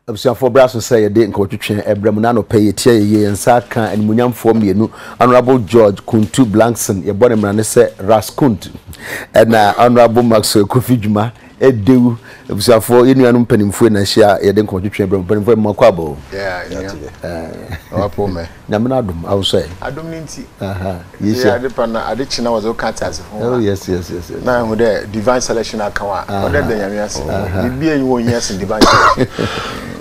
Abusuafoɔ berɛ aso sɛ yɛde nkɔmɔtwetwe brɛ mo na anɔpa yi yɛtia yɛyie yɛn nsa aka animuonyamfoɔ mmienu Honourable George Kuntu Blankson yɛbɔ ne mmara ne sɛ Ras Kunt ɛna Honourable Maxwell Kofi Dwuma Edewu abusuafoɔ yɛn nuanom mpanimfoɔ na ahyia yɛde nkɔmɔtwetwe brɛ mo mpanimfoɔ yɛ mo akɔ abɔ Nyame no adom awosɔ ɛ adom no nti yɛhyia ade pa na ade kye na wɔdze wo ka ate ase Oh yes yes yes yes. Na ehu dɛ divine selection aka wo a, ɔdɛ da Nyame ase. Biribi enyi hɔ ohia sen divine selection.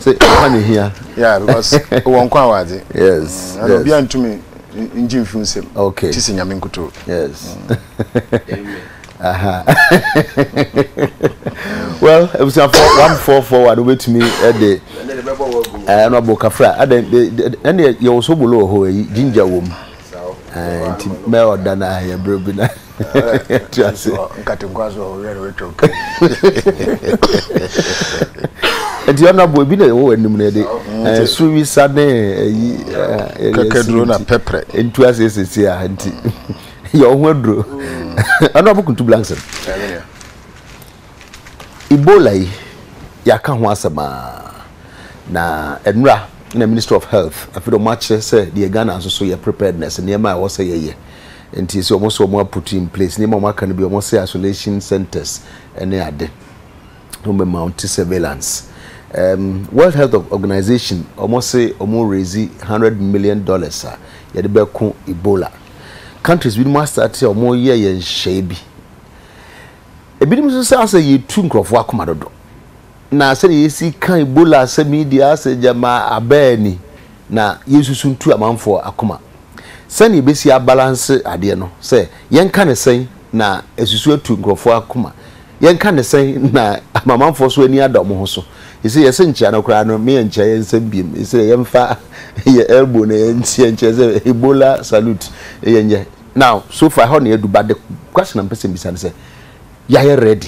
Sɛ nkwa na ehia. Yeah, because wɔ nkwa wɔ adze. Yes. Mm, obi antumi ngye mfi nsam. Okay. Ti sɛ Nyame nkutoo. Yes. Amen. Aha. well, abusuafo 1441 wobɛtumi de ɛno abɔ kafra adɛn ɛne yɛwɔ so bolo wɔ hɔ yi ginger wɔ mu nti mɛ ɔda no ayɛ berɛ bi na tu ase nkatenkwa so ɔwɛ no wetwa oka nti ɔno abo ebi na ɛwɔ anim no yɛde suwisa ne ayi kɛkɛduro na pɛprɛ ntu ase esisi a nti yɛ ɔho aduro ɔno abo kuntu blankson Ebola yi, yɛaka ho asɛm aa, na ɛnora na Ministry of Health afei de wɔn akyerɛ sɛ deɛ Ghana nso so yɛ preparedness, nneɛma a ɛwɔ sɛ yɛyɛ. Nti sɛ wɔn so wɔn aput in place, nneɛma a wɔn aka no bi wɔn sɛ isolation centers ne ade. Wɔn bɛ mount surveillance. World Health Organization wɔn se wɔn raise $100 million a yɛde bɛko Ebola. Countries binom asate a wɔn yɛ yɛn nhyehyɛeɛ bi. Ebinom nso sɛ asɛ yɛtu nkurɔfoɔ akoma dodo. Na sɛdeɛ yɛsi ka Ebola asɛm yi deɛ asɛ gyama abaa ni na yɛnsusu ntu amanfoɔ akoma. Sɛdeɛ yɛbɛsi abalanse adeɛ no sɛ yɛnka no sɛn na asusu atu nkurɔfoɔ akoma, yɛnka no sɛn na ama amanfoɔ so ani ada wɔn ho so. Yɛsɛ yɛse nkyea no koraa no me yɛnkyea yɛn nsam biom. Yɛsɛ yɛmfa yɛ elbow na yɛnkyea nkyea sɛ Ebola salute yɛnyɛ. Now so far ɛhɔ na yɛadu but the question a mepɛ sɛ mbisa ne sɛ yɛayɛ ready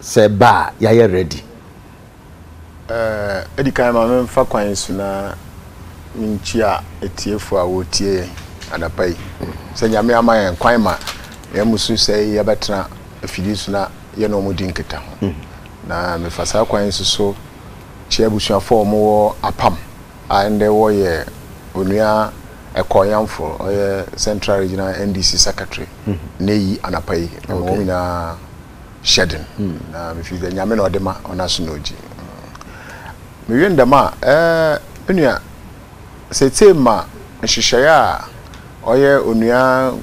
sɛ ɛba a yɛayɛ ready? Ɛdi kan ma memfa kwan yi so na menkyia atiefo a wɔretie yɛn anapa yi. Sɛ Nyame ama yɛn kwan ma yɛn mu so sɛ yɛbɛtena afidie so na yɛne wɔn di nkitaho. Na mefa saa kwan yi so so kyia abusuafo a wɔwɔ apam a ndɛ wɔyɛ Onua Ekow Yamfo, ɔyɛ Central Regional NDC Secretary n'eyi anapa yi. Mema hɔn nyina hyɛ den na mifii dɛ Nyame na ɔde ma, ɔno so na ogye. Mewie no dɛm a, eh, me nua, setsie ma nhyehyɛɛ a ɔyɛ Onua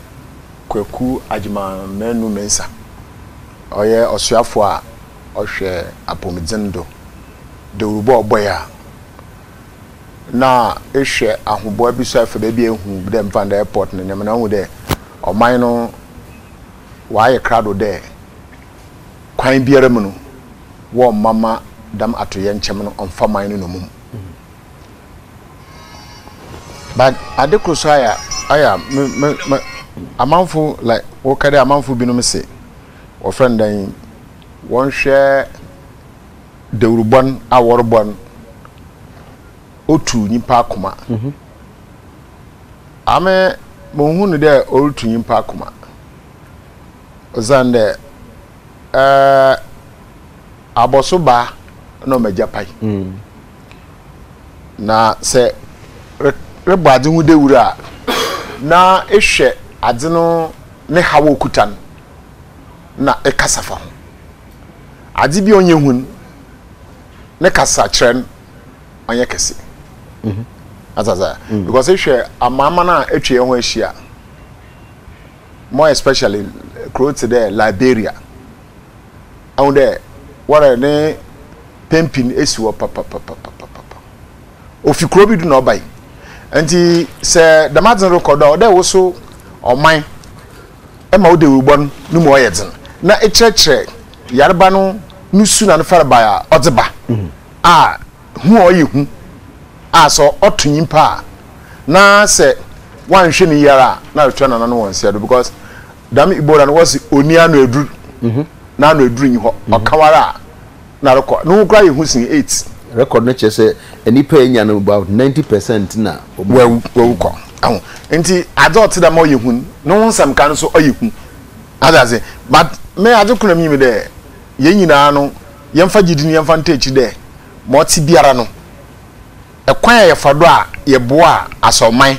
Kwaku Agyeman Manu Mensah, ɔyɛ ɔsoafo a ɔhwɛ apɔwmudzen do, dawurbɔ a ɔbɔe a, na ehwɛ ahoboa bi so a efa beebi a ehu dɛ mfa no dɛ airport na ndzɛmba no, ehu dɛ ɔman no wɔayɛ krado dɛ kwan biara mu no wɔmma ma dɛm atoyerɛnkyɛm no ɔmmfa man no nnomum. But ade kor so ayɛ a ayɛ a me me me amanfo like wɔka dɛ amanfo binom se wɔfrɛ no dɛn wɔnhwɛ dawurbɔ no a wɔrobɔ no otu nyimpa akoma. Ame munnhu no dɛ orutu nyimpa akoma osiandɛ eh, abɔso ba na ɔma gya pae. Na sɛ robɔ adze ho dawur a, na ehwɛ adze no ne haw a okuta no na ekasa fa ho. Adze bi a ɔnnyɛ hu no, ne kasa kyerɛ no ɔnnyɛ kɛse. Asasa. Because ehwɛ amanaman a etwa hɛn ho ehyia, more especially kurow tse dɛ Liberia, ahu dɛ wɔrɛ ne pɛmpin esi hɔ papapapapapa. Ofi kurow bi do na ɔbae. Ntsi sɛ dɛm adze no rokɔ do a, ɔwɔ dɛ wo so ɔman ma wo dawurbɔ no no mu ɔyɛ dzen na ekyerɛkyerɛ yarba no no su na no farbae a ɔdze ba a hu a ɔyɛ hu a sɛ ɔto nyimpa a na sɛ wɔannhwɛ no yie ara a na rotoa nananom hɔn nsa do because dɛm Ebola no wɔse onni ano edur n'ano edur nnyi hɔ ɔka wo ara a na rokɔ no ho koraa yɛ hu sen AIDS. Record no kyerɛ sɛ nnipa a anya no about 90% na wɔawu. Wɔawu kɔ. Ahu. Nti adze a ɔtse dɛm a ɔyɛ hu no, no ho nsɛmka no so ɔyɛ hu. Atse ase? But me adze kor na minyim dɛ hɛn nyina no yɛmfa gyedzi no yɛmfa ntaa ekyir dɛ. Ma ɔtse biara no, kwan a yɛfa do a yɛboa asɔrman,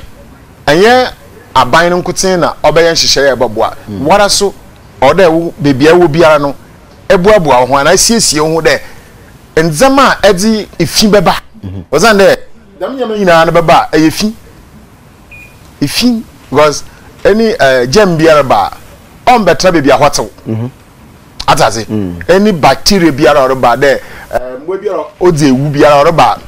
nnyɛ aban no nkotsee na ɔbɛyɛ nhyehyɛɛ a ɛbɔboa. Woara so, ɔwɔ dɛ wo beebi a ewɔ biara no, eboaboa woho anaa esiesie woho dɛ ndzɛmba a ɛdze fi bɛba. Osiandɛ dɛm ndzɛmba nyina no bɛba a, ɛyɛ fi. Fi, because any germ biara ba a, ɔmmbɛtsena beebi a hɔ tsew. Atse ase? Any bacteria biara a ɔreba dɛ mbowa biara a odzi ewu biara ɔreba a,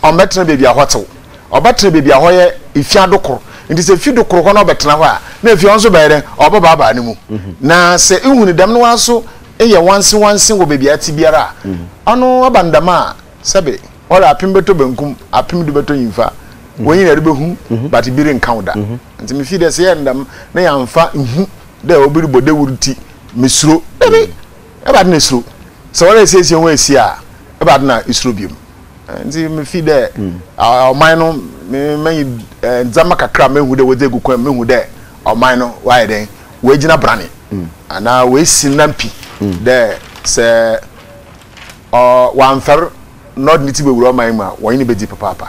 ɔmmbɛtsena beebi a hɔ tsew. Ɔbɛtsena beebi a hɔ yɛ efi adokor. Ntsi sɛ fi do kor hɔ na ɔbɛtsena hɔ a, na efi hɔ so bɛyɛ dɛn? Ɔbɛbaabaa no mu. Na sɛ ihu no dɛm na woara so eyɛ wansewanse wɔ beebi a etse biara a, ɔno ɔba no dɛm a, sɛbe ɔrɛ apem bɛtɔ bankum, apem do bɛtɔ nyimfa, hɔn nyina erubehu but bi rennka wo da. Ntsi mifii dɛ sɛ yɛyɛ no dɛm na yɛammfa hu dɛ obi robɔ dawur ntsi mesuro. Dabi! Ebɛnadze na esuro? Sɛ wɔresiesie ho esie a, ebɛnadze na isuro bio? Ntsi mifii dɛ ɔman no m'enyi ndzɛmba kakra a mehu dɛ wɔdze egu kwan mu, mehu dɛ ɔman no wɔayɛ dɛn, woegyina brane anaa woesi nan pi dɛ sɛ wɔammfɛr na ɔdze ne tsir bowura ɔman yi mu a, wɔnye no bedzi papaapa.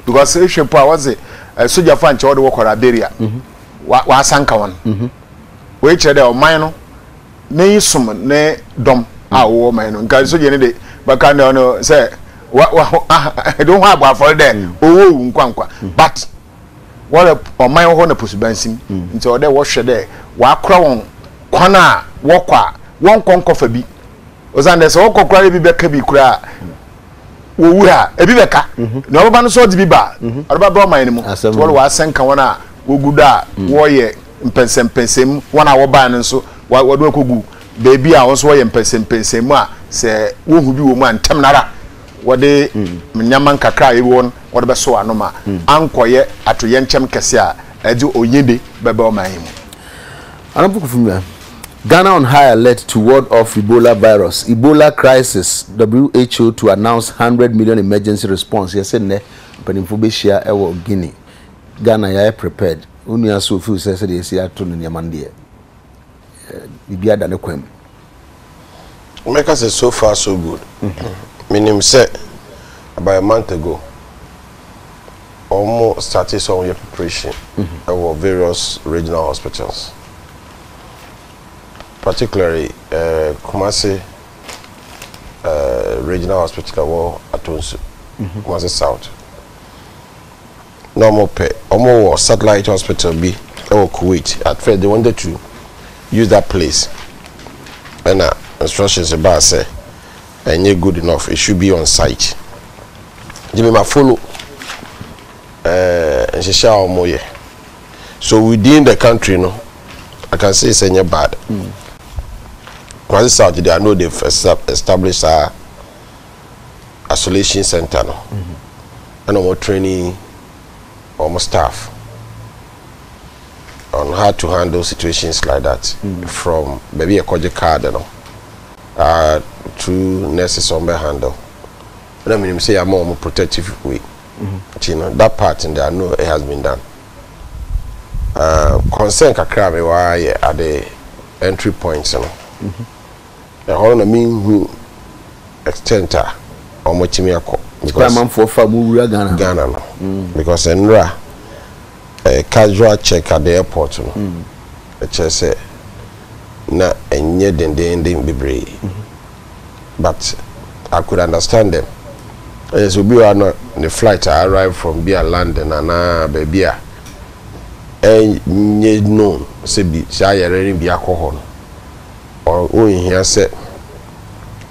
Because ehwɛ mpo a wɔdze sogyafo a nkyɛ wɔdze wɔkɔ Liberia, wɔasanka hɔn. Wei kyerɛ dɛ ɔman no n'enyi som ne dɔm a wɔwɔ ɔman no. Nka sogyani de bɛka dɛ ɔno sɛ wa wa de wo ho abɔ afɔre dɛ owu owu nkwa nkwa. But wɔrɛ ɔman wɔ hɔ na pusubansim nti ɔwɔ dɛ wɔhwɛ dɛ wɔakora wɔn kwan a wɔkɔ a wɔnkɔ nkɔfa bi. Osiandɛ sɛ wɔkɔ koraa na bi bɛka bi koraa a, wowu a, ebi bɛka. Na ɔbɛba no so ɔdze bi ba a, ɔde bɛba ɔman no mu. Nti wɔde wɔasɛnka hɔn a wogu do a wɔreyɛ mpɛnsɛmpɛnsɛmu, hɔn a wɔbae no nso wɔde wɔn kɔgu beebi a wɔn nso wɔyɛ mpɛnsɛmpɛnsɛmu a sɛ wohu bi wɔ mu a ntɛm no ara wɔde nneɛma nkakra a ɛwɔ no wɔde bɛsɔw ano ma ankɔyɛ atoyɛnkyɛm kɛse a ɛdze onyede bɛba ɔman yi mu. Honorable Kofi Ghana on high alert to ward off Ebola virus. Ebola crisis, WHO to announce 100 million emergency response. Yes, nnɛ mpanimfoɔ bɛhyia ɛwɔ Guinea. Ghana yɛayɛ prepared. Wo nua so ofeel sɛ sɛdeɛ yɛsi ato no nneɛma no deɛ biribi ada ne kwan mu. Mɛka sɛ so far so good. Menim sɛ about a month ago wɔn startee sɛ wɔyɛ preparation wɔ various regional hospitals particularly uh, Kumasi uh, regional hospital ɛwɔ Atonsu, Kumasi South. Na wɔn pɛ, wɔn wɔ satellite hospital bi wɔ Kuwait. At first they wanted to use that place. Ɛna instructions baa sɛ ɛnyɛ good enough, it should be on site. Nti me ma follow ɛɛ nhyehyɛ a wɔn yɛ. So within the country no, I can say sɛ ɛnyɛ bad. Kumasi South deɛ I know they've established saa isolation center no ɛna wɔn training wɔn staff on how to handle situations like that mm. from baabi yɛ kɔgye card no uh, through nurses wɔn bɛ handle ɛna menim sɛ yɛama wɔn protective way nti no that part in there I know it has been done uh, concern kakra a mewɔ ara yɛ ade entry points no mm -hmm. Ɛhɔ no na menhu extent a wɔatumi akɔ. Because amanfoɔ fa mu wura Ghana. Ghana no. Mm. Because nnura eh, casual check at the airport no. Mm. Ɛkyerɛ sɛ na ɛnyɛ dendenden bebree. Mm -hmm. But I could understand them. Ɛyɛ sɛ obi wɔ ha na ne flight a arrive from bi a London anaa baabi a ɛnyɛ known sɛ bi saa yɛrɛ no bi akɔ hɔ no. Ɔnnhia sɛ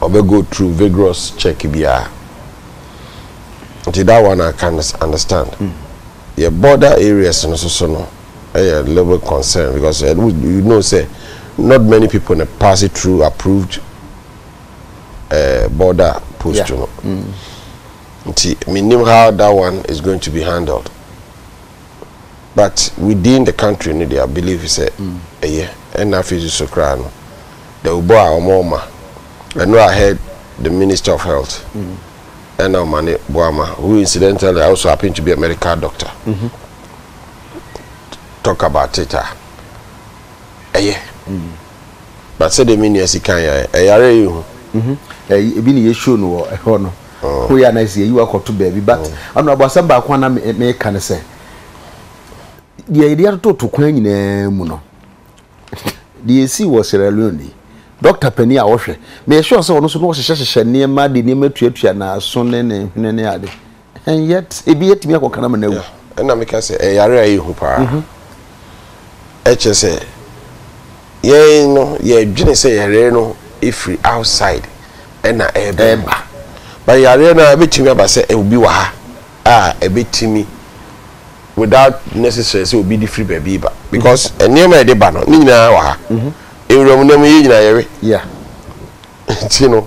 ɔbɛ go through vigorous check biara. Nti that one I can understand. Yɛ border areas no soso no yɛ little bit concern because you know sɛ not many people na pass it through approved eh, border post no. Nti mennim how that one is going to be handled. But within the country no deɛ I believe sɛ ɛyɛ ɛna afei nso so koraa no dawubɔ a wɔn ma ɛno I heard the minister of health ɛna Omane Boama who incidentally also happen to be a medical doctor talk about it a ɛyɛ but sɛdeɛ me nua si kan yɛ ɛyare yɛ hu. Ebi ne yɛ show no wɔ ɛhɔ no. Woyɛ a na sɛ yɛyi wo akɔto baabi but Honourable asɛm baako a na meka ne sɛ deɛ yɛde atototo kwan nyinaa mu no deɛ ɛsii wɔ Sierra Leone yi dɔkta panin a ɔhwɛ meyɛ sure sɛ ɔno nso na ɔhyehyɛhyehyɛ nneɛma de nneɛma tuatua n'aso ne ne hwene ne ade and yet ebi atumi akɔka no ama no awu. Ɛna meka sɛ ɛyare a ɛyɛ hu paa. Ɛkyerɛ sɛ yɛn no yɛdwene sɛ yare no firi outside ɛna ɛreba mu. But yareɛ no a ɛbɛtumi aba sɛ obi wɔ ha a ɛbɛtumi without necessary sɛ obi de firi baabi ba because nneɛma a yɛde ba no ne nyinaa wɔ ha. Nwura mu nam yɛn nyinaa yɛwe. Nti no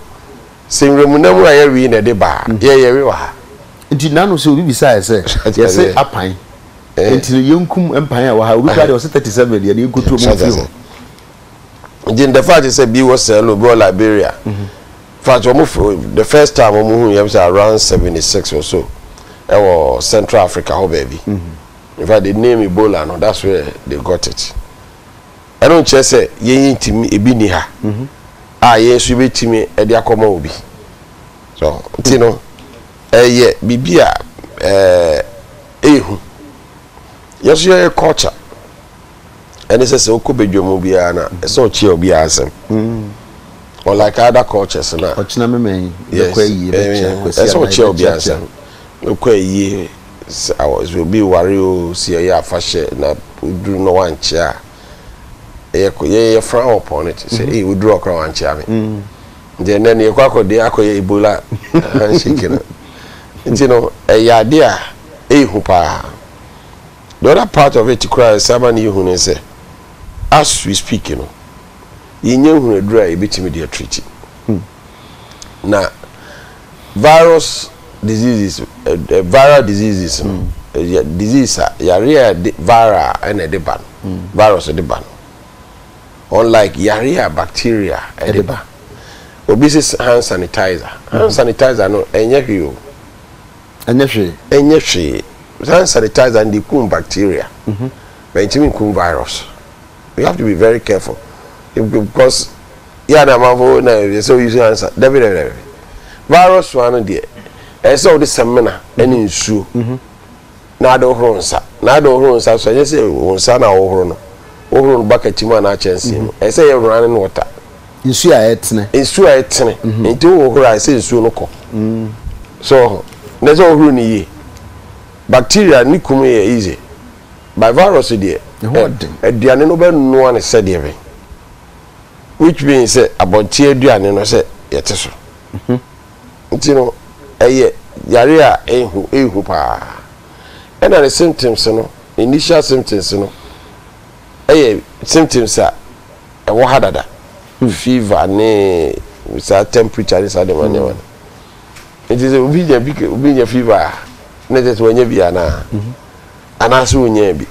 sɛ nwura mu nam a yɛwe na ɛde ba a yɛn yɛwe wɔ ha. Nti nano sɛ obi bisaeɛ sɛ yɛse apan nti no yɛnkum mpan a ɛwɔ ha obi koraa deɛ ɔse 37 deɛ no yɛnkɔtu ɔmo mfiri hɔ. Nti the fact sɛ bi wɔ Sierra Leone bi wɔ Liberia fact wɔn the first time wɔn hu yɛm sɛ around 76 or so ɛwɔ Central Africa hɔ baabi in fact the name Ebola no that's where they got it ɛno nkyerɛ sɛ yɛn yɛntumi ebi ni ha a yɛn nso yɛbɛtumi ɛde akɔma obi so nti no ɛyɛ biribi a ɛɛ ɛyɛ hu yɛn nso yɛyɛ culture. Ɛne sɛ sɛ wokɔ badwa mu biara na ɛsɛ ɔkyea obiara nsɛm. Unlike other cultures na. Ɔkyena memɛn bɛkɔ ayie bɛkyea kwasi ɛsɛ ɔkyea obiara nsɛm. Bɛkɔ ayie sɛ obi ware o si ɛyɛ afahyɛ na woduru na wankyea a yɛ yɛ frown upon it sɛ ee woduru ɔkora wankyea me. Nti ɛnɛ no yɛkɔ akɔde akɔyɛ Ebola handshake no. Nti no ɛyɛ ade a ɛyɛ hu paa. The other part of it koraa a ɛsɛ ama no yɛ hu ne sɛ, as we speak no, yɛnnya nhunu aduru a yɛbɛtumi de atreati. Na virus diseases, eh, eh, viral diseases no, eh, disease a, yare a ɛde viral ɛna ɛde ba no, virus de ba no. Unlike yare a bacteria ɛde ba. Obi sɛ hand sanitizer, hand sanitizer no ɛnyɛ hwee o. Ɛnyɛ hwee. Ɛnyɛ hwee. Hand sanitizer no de kum bacteria. But ɛntumi nkum virus. You have to be very careful. Because yɛ na amanfo na yɛ sɛ use hand sanitizer. Dabi dabi dabi. Virus one no deɛ ɛyɛ sɛ wode samina ɛne nsuo na ade hohoro nsa. Na ade hohoro nsa so ɛnyɛ sɛ wo nsa na wohoro no. Wohoro no bucket mu anaa kyɛnsee mu. Ɛyɛ sɛ yɛ running water. Nsuo a ɛtene. Nsuo a ɛtene. Nti wohohoro a ɛsɛ nsuo no kɔ. So na ɛsɛ wohoro no yie. Bacteria ne kum yɛ easy. But virus deɛ, aduane no bɛnoa no sɛdeɛ bɛn. Which means sɛ abɔnten aduane no sɛ yɛte so. Nti no ɛyɛ yare a ɛhu ɛhu paa. Ɛna ne symptoms no, initial symptoms no ɛyɛ symptoms a ɛwɔ ha dada, fever ne saa temperature ne saa nneɛma nneɛma no. Nti sɛ obi nya bi obi nya fever a na kyerɛ sɛ wanya bi anaa anaasɛ onyaa bi.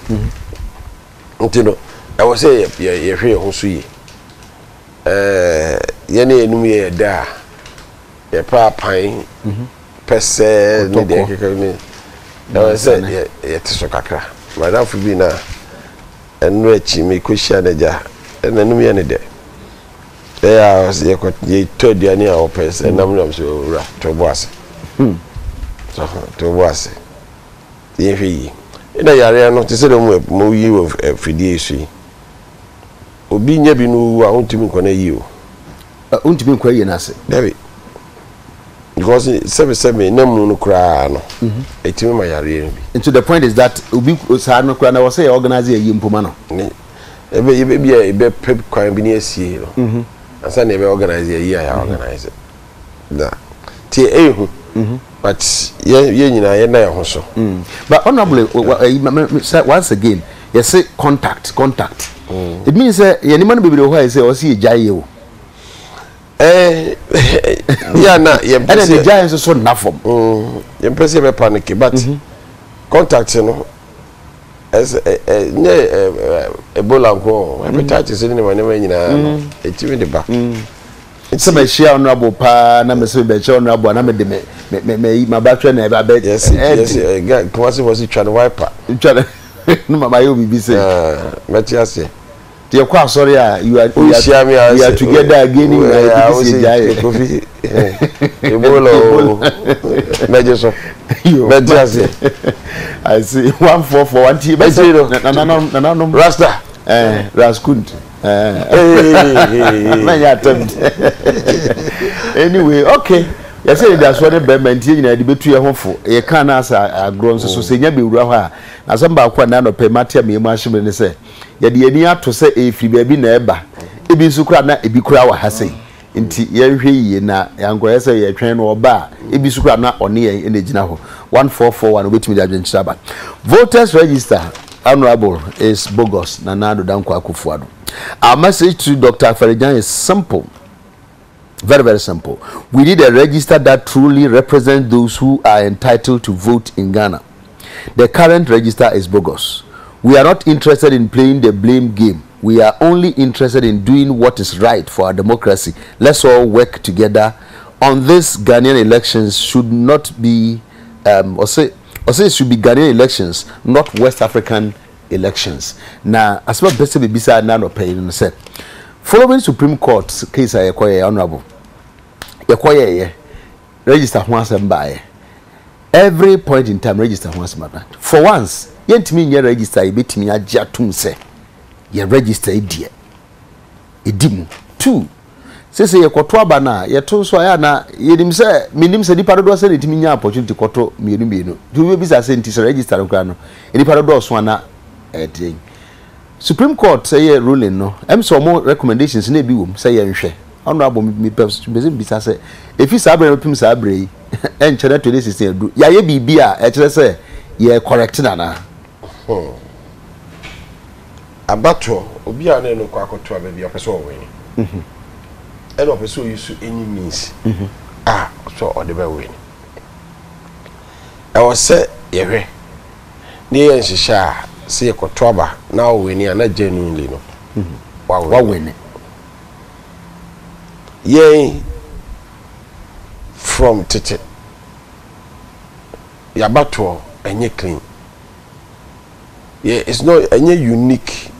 Nti no ɛwɔ sɛ yɛ yɛ yɛhwɛ yɛn ho so yie. Ɛɛ yɛne yɛnum yɛ yɛ dɛ a yɛpɛ apan pɛsɛɛ ne deɛ ɛkeka ne ɛwɔ sɛ yɛ yɛte so kakra. Madamfo bi na Ɛno akyi mekɔhyia n'agya, n'anom yɛ no dɛ. Ɛyɛ a yɛkɔ yɛtɔ aduane a ɔpɛ sɛ nam nam sɛ owura to bo ase. So to bo ase. Yɛnhwɛ yie. Ɛna yareɛ no te sɛ deɛ mo mo yi wɔ afidie yi so yi. Obi nya bi no owu a wontumi nkɔ no ayi o. Wontumi nkɔ ayie no ase. Dabi. Because sɛbi sɛbi na mu no koraa no ɛtumi ma yareɛ no bi. Nti the point is that obi saa no koraa na ɛwɔ sɛ yɛ organize ayie mpo ma no. Ne ebe ebe bi a ebe pɛ kwan bi ne asie no. Ansa na ebe organize ayie a yɛ organize. Na ti ɛyɛ hu. But yɛ yɛ nyinaa yɛ na yɛ ho so. But honourable once again yɛse contact contact. It means sɛ yɛ nneɛma no bebree wɔ hɔ a yɛsɛ ɔse yɛ gyae yɛ o. Ɛɛ yɛ na yɛn pɛ sɛ ɛna ne gyae nso so nna fam. Yɛn pɛ sɛ yɛbɛ panic but mhm. contact no ɛsɛ ɛ ɛ nyɛ ɛ ebola nko mhm. hepatitis ne nneɛma nneɛma nyinaa no etimi mhm. de ba. Sɛ ma hyia honorable paa na mɛ sɛ bɛ kyɛ honorable na mɛ de mɛ mɛ mɛ yi ma ba twɛ na ɛbɛ abɛ. Yɛsi yɛsi ɛ kumasi fɔ si twa ne wiper. Twa ne ne ma ma yɛ obibi sɛ. Mɛ ti aseɛ. Nti yɛkɔ asɔre a you are we are, me a, we are together again in nyinaa yɛbi si gya yɛ. Kofi Ebola o mɛgye so mɛgye ase. I see 1441 nti bɛsɛ nananom nananom. Rasta. Eh, Raskunt. Eh. Mɛnyɛ attempt. Anyway, okay. Yɛsɛ anidasoɔ ne bɛrima nti yɛn nyinaa yɛde bɛtu yɛn ho fo. Yɛka no asɛ agorɔ nso so sɛ nya bɛwura hɔ a. Asɛm baako a nnɛ anɔpa yi mate a me yam ahye me ne sɛ yɛde yɛn ani ato sɛ ɛfiri baabi na ɛba, ebi nso koraa na ebi koraa wɔ ha sei. Nti yɛnhwɛ yie na yɛankɔyɛ sɛ yɛtwɛn no ɔba a, ebi nso koraa na ɔne yɛn na ɛgyina hɔ. 1441 wobɛtumi de adwenkyerɛ aba. Voters register honorable is bogus Nana Addo Dankwa Akufo-Addo. Our message to Dr. Afari-Gyan is simple. Very, very simple. We need a register that truly represents those who are entitled to vote in Ghana. The current register is bogus. We are not interested in playing the blame game. We are only interested in doing what is right for our democracy. Let's all work together on this. Ghanaian elections should not be, or say, or say it should be Ghanaian elections, not West African elections. Na asɛm a mepɛ sɛ mebisa na anɔpa yi no sɛ following Supreme Court case a yɛkɔyɛɛ honorable yɛkɔyɛɛyɛ register ho asɛm baeɛ every point in time register ho asɛm aba for once yɛntumi nyɛ register a yɛbɛtumi agye atom sɛ yɛ register yi deɛ ɛdi mu. Two, seesei yɛkɔto aba no a, yɛto nso a, ɛyɛ a na yɛnim sɛ, menim sɛ nnipa dodoɔ sɛ na ɛtumi nya opportunity kɔto mmienu mmienu. Nti wobɛbisa sɛ nti sɛ register no koraa no, nnipa dodoɔ so a na ɛdeɛn. Supreme Court ɛyɛ ruling no, ɛm sɛ wɔn recommendations na ebi wɔ mu sɛ yɛnhwɛ. Honorable, mepɛ sɛ mebisa sɛ, ɛfi saa berɛ no bɛpem saa berɛ yi, ɛnkyɛ na 2016 adu, yɛayɛ biribi a ɛkyerɛ sɛ yɛ correct no anaa? Hmm. Abatoɔ, obi a ɔne no kɔ akɔto aba bi ɔpɛ sɛ ɔwene ɛna ɔpɛ sɛ ɔyi so any means a sɛ ɔde bɛwene. Ɛwɔ sɛ yɛhwɛ na yɛyɛ nhyehyɛ a sɛ yɛkɔto aba na ɔwene a na genuinely no wawene. Yɛn from tete yɛabatoɔ ɛnyɛ clean. Yɛ it's not ɛnyɛ unique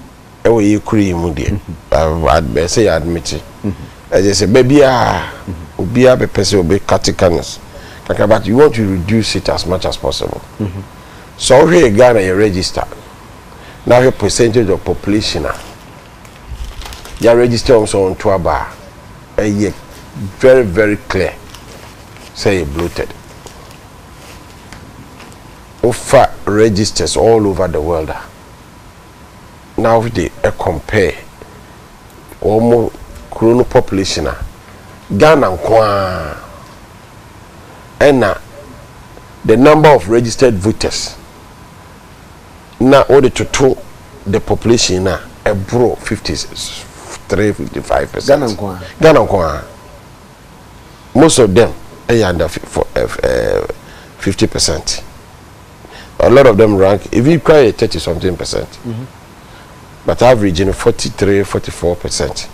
ɛwɔ yɛ kuro yi mu deɛ ɛsɛ yɛ admit ɛsɛ sɛ baabiara obiara bɛpɛ sɛ obi cut corners kakra but you want to reduce it as much as possible sɛ wohwɛ yɛ Ghana yɛ register na wohwɛ percentage of population a yɛ register wɔn sɛ wɔn to aba a ɛyɛ very very clear sɛ yɛ bloated. Wofa registers all over the world a, na wode compare wɔn kuro no population a, Ghana nko ara ɛna the number of registered voters na wode toto the population na ɛboro 53 55%. Ghana nko ara. Ghana nko ara. Most of them yɛ under 50%. A lot of them rank even kura yɛ 30 something percent. Mm -hmm. But average no 43 44 percent.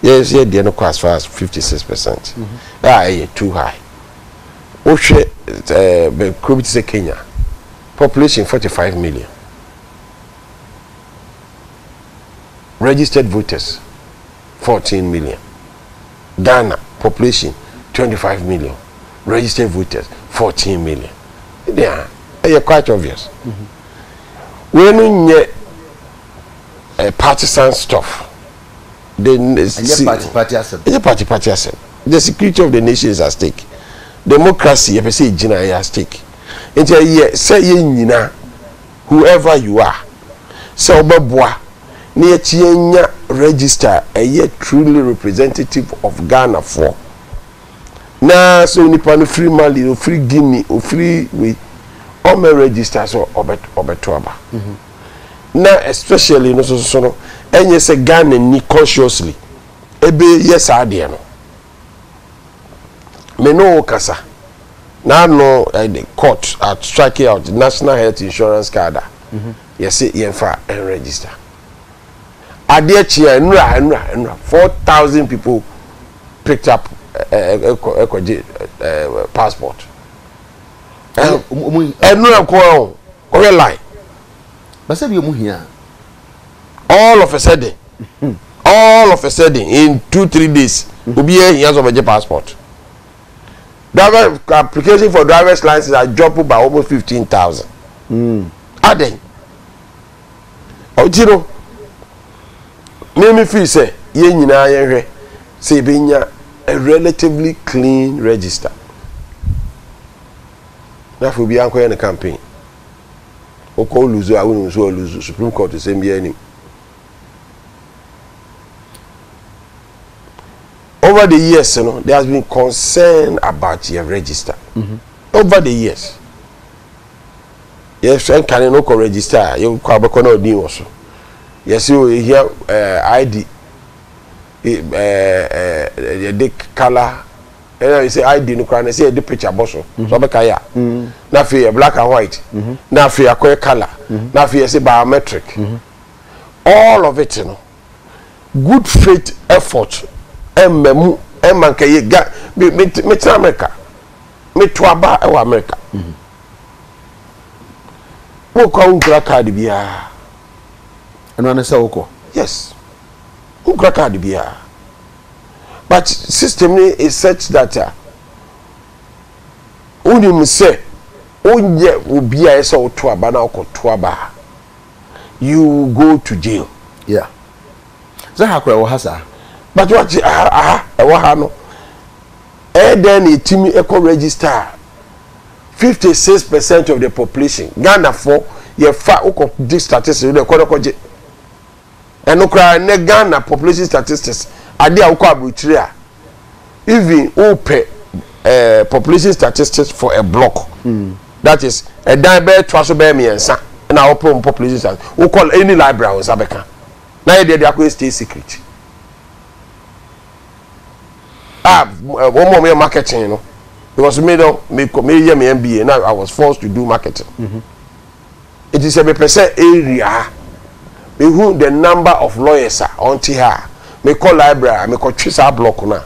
Yɛ yɛ deɛ no kɔ as far as 56 percent. Mm -hmm. A ɛyɛ too high. Wohwɛ ɛɛ kuro bi te sɛ Kenya population 45 million. Registered voters 14 million. Ghana population 25 million, registered voters 14 million. Yeah, ɛyɛ quite obvious. Wei no nyɛ eh, partisan stuff. The ɛnyɛ party party asɛm. Ɛnyɛ party party asɛm. The security of the nation is at stake. Democracy yɛpɛ sɛ egyina ɛyɛ at stake. Nti ɛyɛ sɛ yɛn nyinaa whoever you are sɛ wobɛboa na yɛakyi anya register a ɛyɛ truly representative of Ghanafoɔ na sɛ onipa no firi Mali, ofiri Guinea, ofiri wei ɔmmɛ register sɛ ɔbɛto aba na especially no soso no ɛnyɛ sɛ Ghana ni consciously ɛbɛyɛ saa adeɛ no. Me ne wo kasa na ano eh, court at strike out national health insurance card a yɛse yɛmfa ɛnregister. Adeɛ kye a nnura nnura nnura 4,000 people picked up ɛkɔgye passport. Ɛnura nko ara o, kɔhwɛ line. Basa bi ɔmo hia. All of a sudden. All of a sudden in 2-3 days, obiara hia sɛ ɔbɛgye passport. Driver application for driver's license are jump by almost 15,000. Adɛn? Ɔti no, mímí fi sɛ yɛn nyinaa yɛhwɛ sɛ yɛbɛnya a relatively clean register. Na afei obiara nkɔyɛ ne campaign. Wokɔ lose a, wonim nso lose Supreme Court sɛm biara anim. Over the years no, there has been concern about your register. Over the years, yɛhwɛ nkane no, kɔ register a, yɛkɔ abɛkɔ na ɔdin wɔ so. Yɛsɛ o ehia ID, yɛde colour, ɛna yɛsɛ ID no koraa na sɛ yɛde picture bɔ so so ɔbɛka yɛ a, na afei yɛ black and white, na afei akɔyɛ colour, na afei yɛsɛ biometric. All of it no, good faith effort ɛmma mu ɛma nka yɛ ga me me me tena America, me to aba ɛwɔ America, wokɔ a, wonkura card biara. Ɛno ano sɛ wokɔ. Yes, wonkura card biara, but system no is such that wonim sɛ wonyɛ obi a ɛsɛ woto aba na wokɔto aba a, you will go to jail. Yeah, sɛ ha kora ɛwɔ ha saa. But wate aha, aha ɛwɔ ha no, ɛyɛ dɛn na ɛtumi ɛkɔ register a 56% of the population, Ghana fo, yɛfa wokɔ gye statistics wode ɛkɔ no kɔgye ɛno koraa. Ɛnɛ Ghana population statistics ade a, wokɔ aburokyire a, even wopɛ population statistics for a block, that is ɛdan bɛyɛ toa so bɛyɛ mmiɛnsa na wopɛ wɔn population statistics, wokɔ any library a, wo nsa bɛka. Na yɛ deɛ de akɔyɛ state secret a, wɔn a wɔyɛ marketing no, because me no, me kɔ me yɛ me MBA na I was forced to do marketing. Eti sɛ mepɛ sɛ area ha mehu the number of lawyers a ɔnte ha a, mekɔ library a, mekɔtwe saa block no a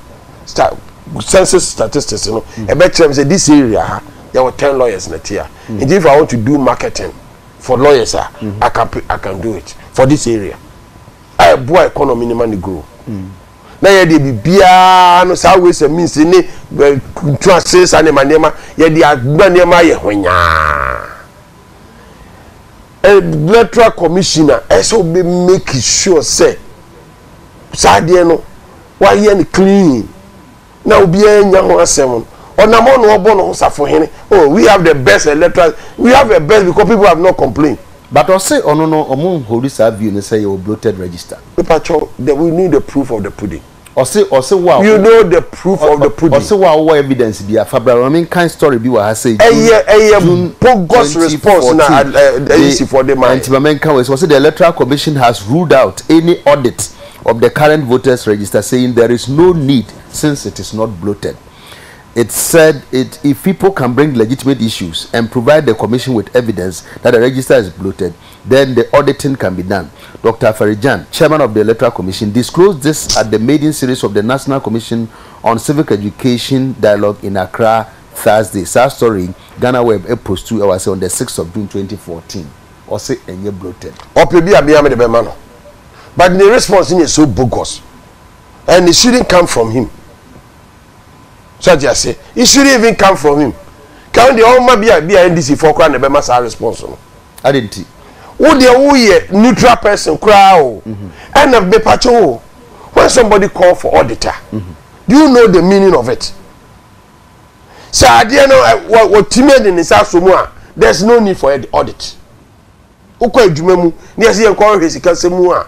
census statistics no ɛbɛkyerɛ me sɛ this area ha yɛwɔ 10 lawyers na te ha. Nti if I want to do marketing for lawyers a, I can do it for this area a ɛboa economy ne ma ne grow. Na yɛ deɛ, biribiara no saa ways and means ne ntu ase saa nneɛma nneɛma yɛde agba nneɛma ayɛ hwanyaa. Electoral commissioner ɛsɛ ɔbɛ make sure sɛ saa adeɛ no wayɛ no clean na obiara nya ho asɛm no. Ɔnam hɔ na ɔbɔ ne ho safohene, "Oh, we have the best electoral, we have the best," because people have not complained. But ɔse ɔno no, ɔmo nhori saa view no sɛ yɛwɔ bloated register. Mepakyɛw, we need the proof of the pudding. Ɔse wo a You know the proof of the pudding. Ɔse wo a wowɔ evidence bi a, fa bra. Maame nkan story bi wɔ ha sɛ Ɛyɛ bogus response na NDC for the man. Nti maame nkan wɔ sɛ ɔse the Electoral Commission has ruled out any audit of the current voters register, saying there is no need since it is not bloated. It said if people can bring legitimate issues and provide the commission with evidence that the register is bloated, then the auditing can be done. Dr. Afari-Gyan, chairman of the Electoral Commission, disclosed this at the maiden series of the National Commission on Civic Education Dialogue in Accra Thursday. Saa story, Ghana Web post to our say on the 6th of June 2014. Ɔse ɛnyɛ bloated. Ɔpɛ bi a mea mede bɛma no, but the response is so bogus and it shouldn't come from him. So ati ase, it shouldn't even come from him. Kan deɛ ɔma bi a bi a NDC fɔ koraa na ɛbɛma saa response no. Adi nti. Wo deɛ, woyɛ neutral person koraa o, ɛna mepatwo o, when somebody call for auditor, do you know the meaning of it? Sɛ adeɛ no wɔtumi de ne nsa aso mu a, there is no need for audit. Wokɔ adwuma mu ne yɛsɛ yɛn kɔ hwɛ sika sɛ mu a,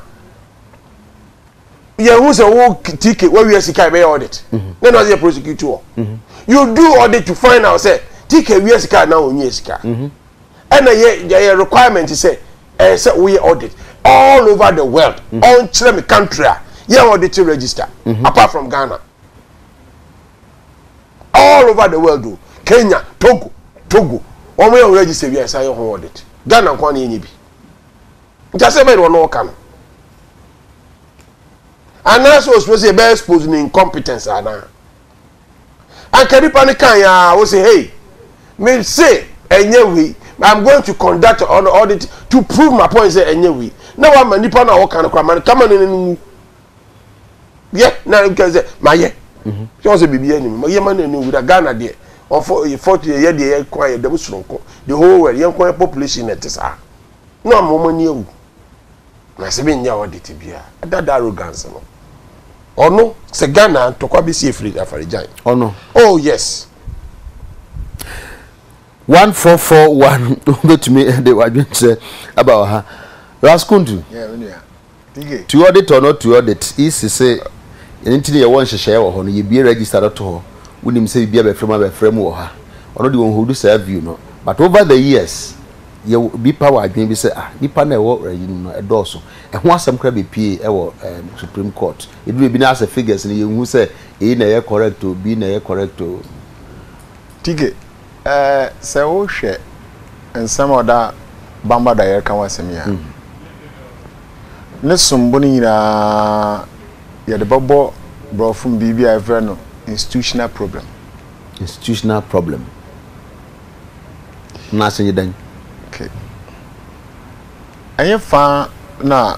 yɛn ho sɛ wo tk wawia sika, ɛbɛyɛ audit na ɔsɛ yɛ prosecute wɔ. You do audit to find out sɛ TK wia sika na onwie sika. Ɛna yɛ requirement sɛ ɛyɛ sɛ woyɛ audit all over the world. Ɔnkyerɛ me country a yɛ audit register apart from Ghana. All over the world o, Kenya, Togo, wɔn yɛ register bi a ɛsan yɛ ho audit. Ghana nko na yɛnyɛ bi. Nti asɛ bɛyɛ de wɔn ɔka no anaasɛ osuro sɛ yɛbɛ expose ne incompetence anaa? Anka nipa ne kan ya o say, "Hey, me say ɛnyɛ wei, I'm going to conduct an audit to prove my point sɛ ɛnyɛ wei." Na wama nipa no a wɔka no koraa ma no kama no n'ani nwu. Yɛ na nka sɛ mayɛ. Sɛ wɔn sɛ biribi anim yɛ ma n'ani nwu da Ghana deɛ ɔfɔ fortunately yɛ deɛ yɛ kwan yɛ dɛm soronko the whole world yɛn kwan yɛ population na ɛte saa na ama wɔn ani awu. Na sɛ menyɛ audit biara that arrogance no ɔno sɛ Ghana ntɔkwa bɛsi efiri afaregyan. Ɔno. Oh yes. 1441 wobɛtumi de w'adwenkyerɛ aba wɔ ha. Ras Kuntu. To audit or not to audit, isi se ɛno nti na yɛwɔ nhyehyɛeɛ wɔ hɔ no, yɛbue register no to hɔ, wonim sɛ biribi abɛfra mu abɛfra mu wɔ ha. Ɔno deɛ ɔnholdu saa view no. But over the years, yɛwɔ bi pa wɔ adwene bi sɛ ah, nnipa no a ɛwɔ ayi no mu no ɛdɔɔso. Ɛho asɛm koraa bɛpue wɔ um, Supreme Court. Ɛduru baabi no asɛ figures no yɛnhu sɛ eyi na ɛyɛ correct o, bi na ɛyɛ correct o. TK, Ɛɛ, sɛ wohwɛ nsɛm a ɔda Bamba do a yɛreka ho asɛm yi a, ne sombo no nyinaa yɛde bɛbɔ Borɔfo mu biribi a yɛfrɛ no institutional problem. Institutional problem. N'ase nye dɛn? Okay. Ɛnyɛ fa na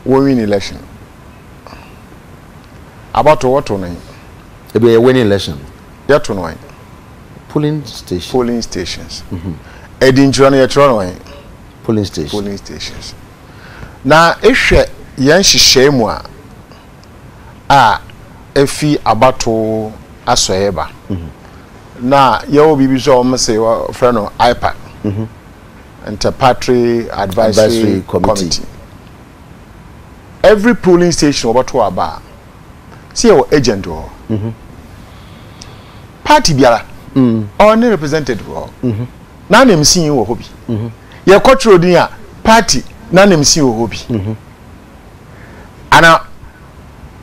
wɔwin election. Abatow wɔtow no he? Ebi yɛ winning election. Yɛto no he? Polling station. Polling stations. Ɛdi nkyerɛ no yɛkyerɛ no he? Polling station. Polling stations. Na ehwɛ yɛn nhyehyɛe mu a a efi abatow asɔeɛ ba. Na yɛwɔ biribi nso a wɔn se wɔfrɛ no IPAC. Interparty Advisory, Advisory Committee. Committee. Every polling station wɔbɛto aba a, sɛ yɛwɔ agent wɔ hɔ. Mhm. Party biara mm. ɔwɔ ne representative wɔ hɔ. Mhm. N'anamsin wɔ hɔ bi. Mhm. Yɛkɔtwerɛ din a party n'anamsin wɔ hɔ bi. Ana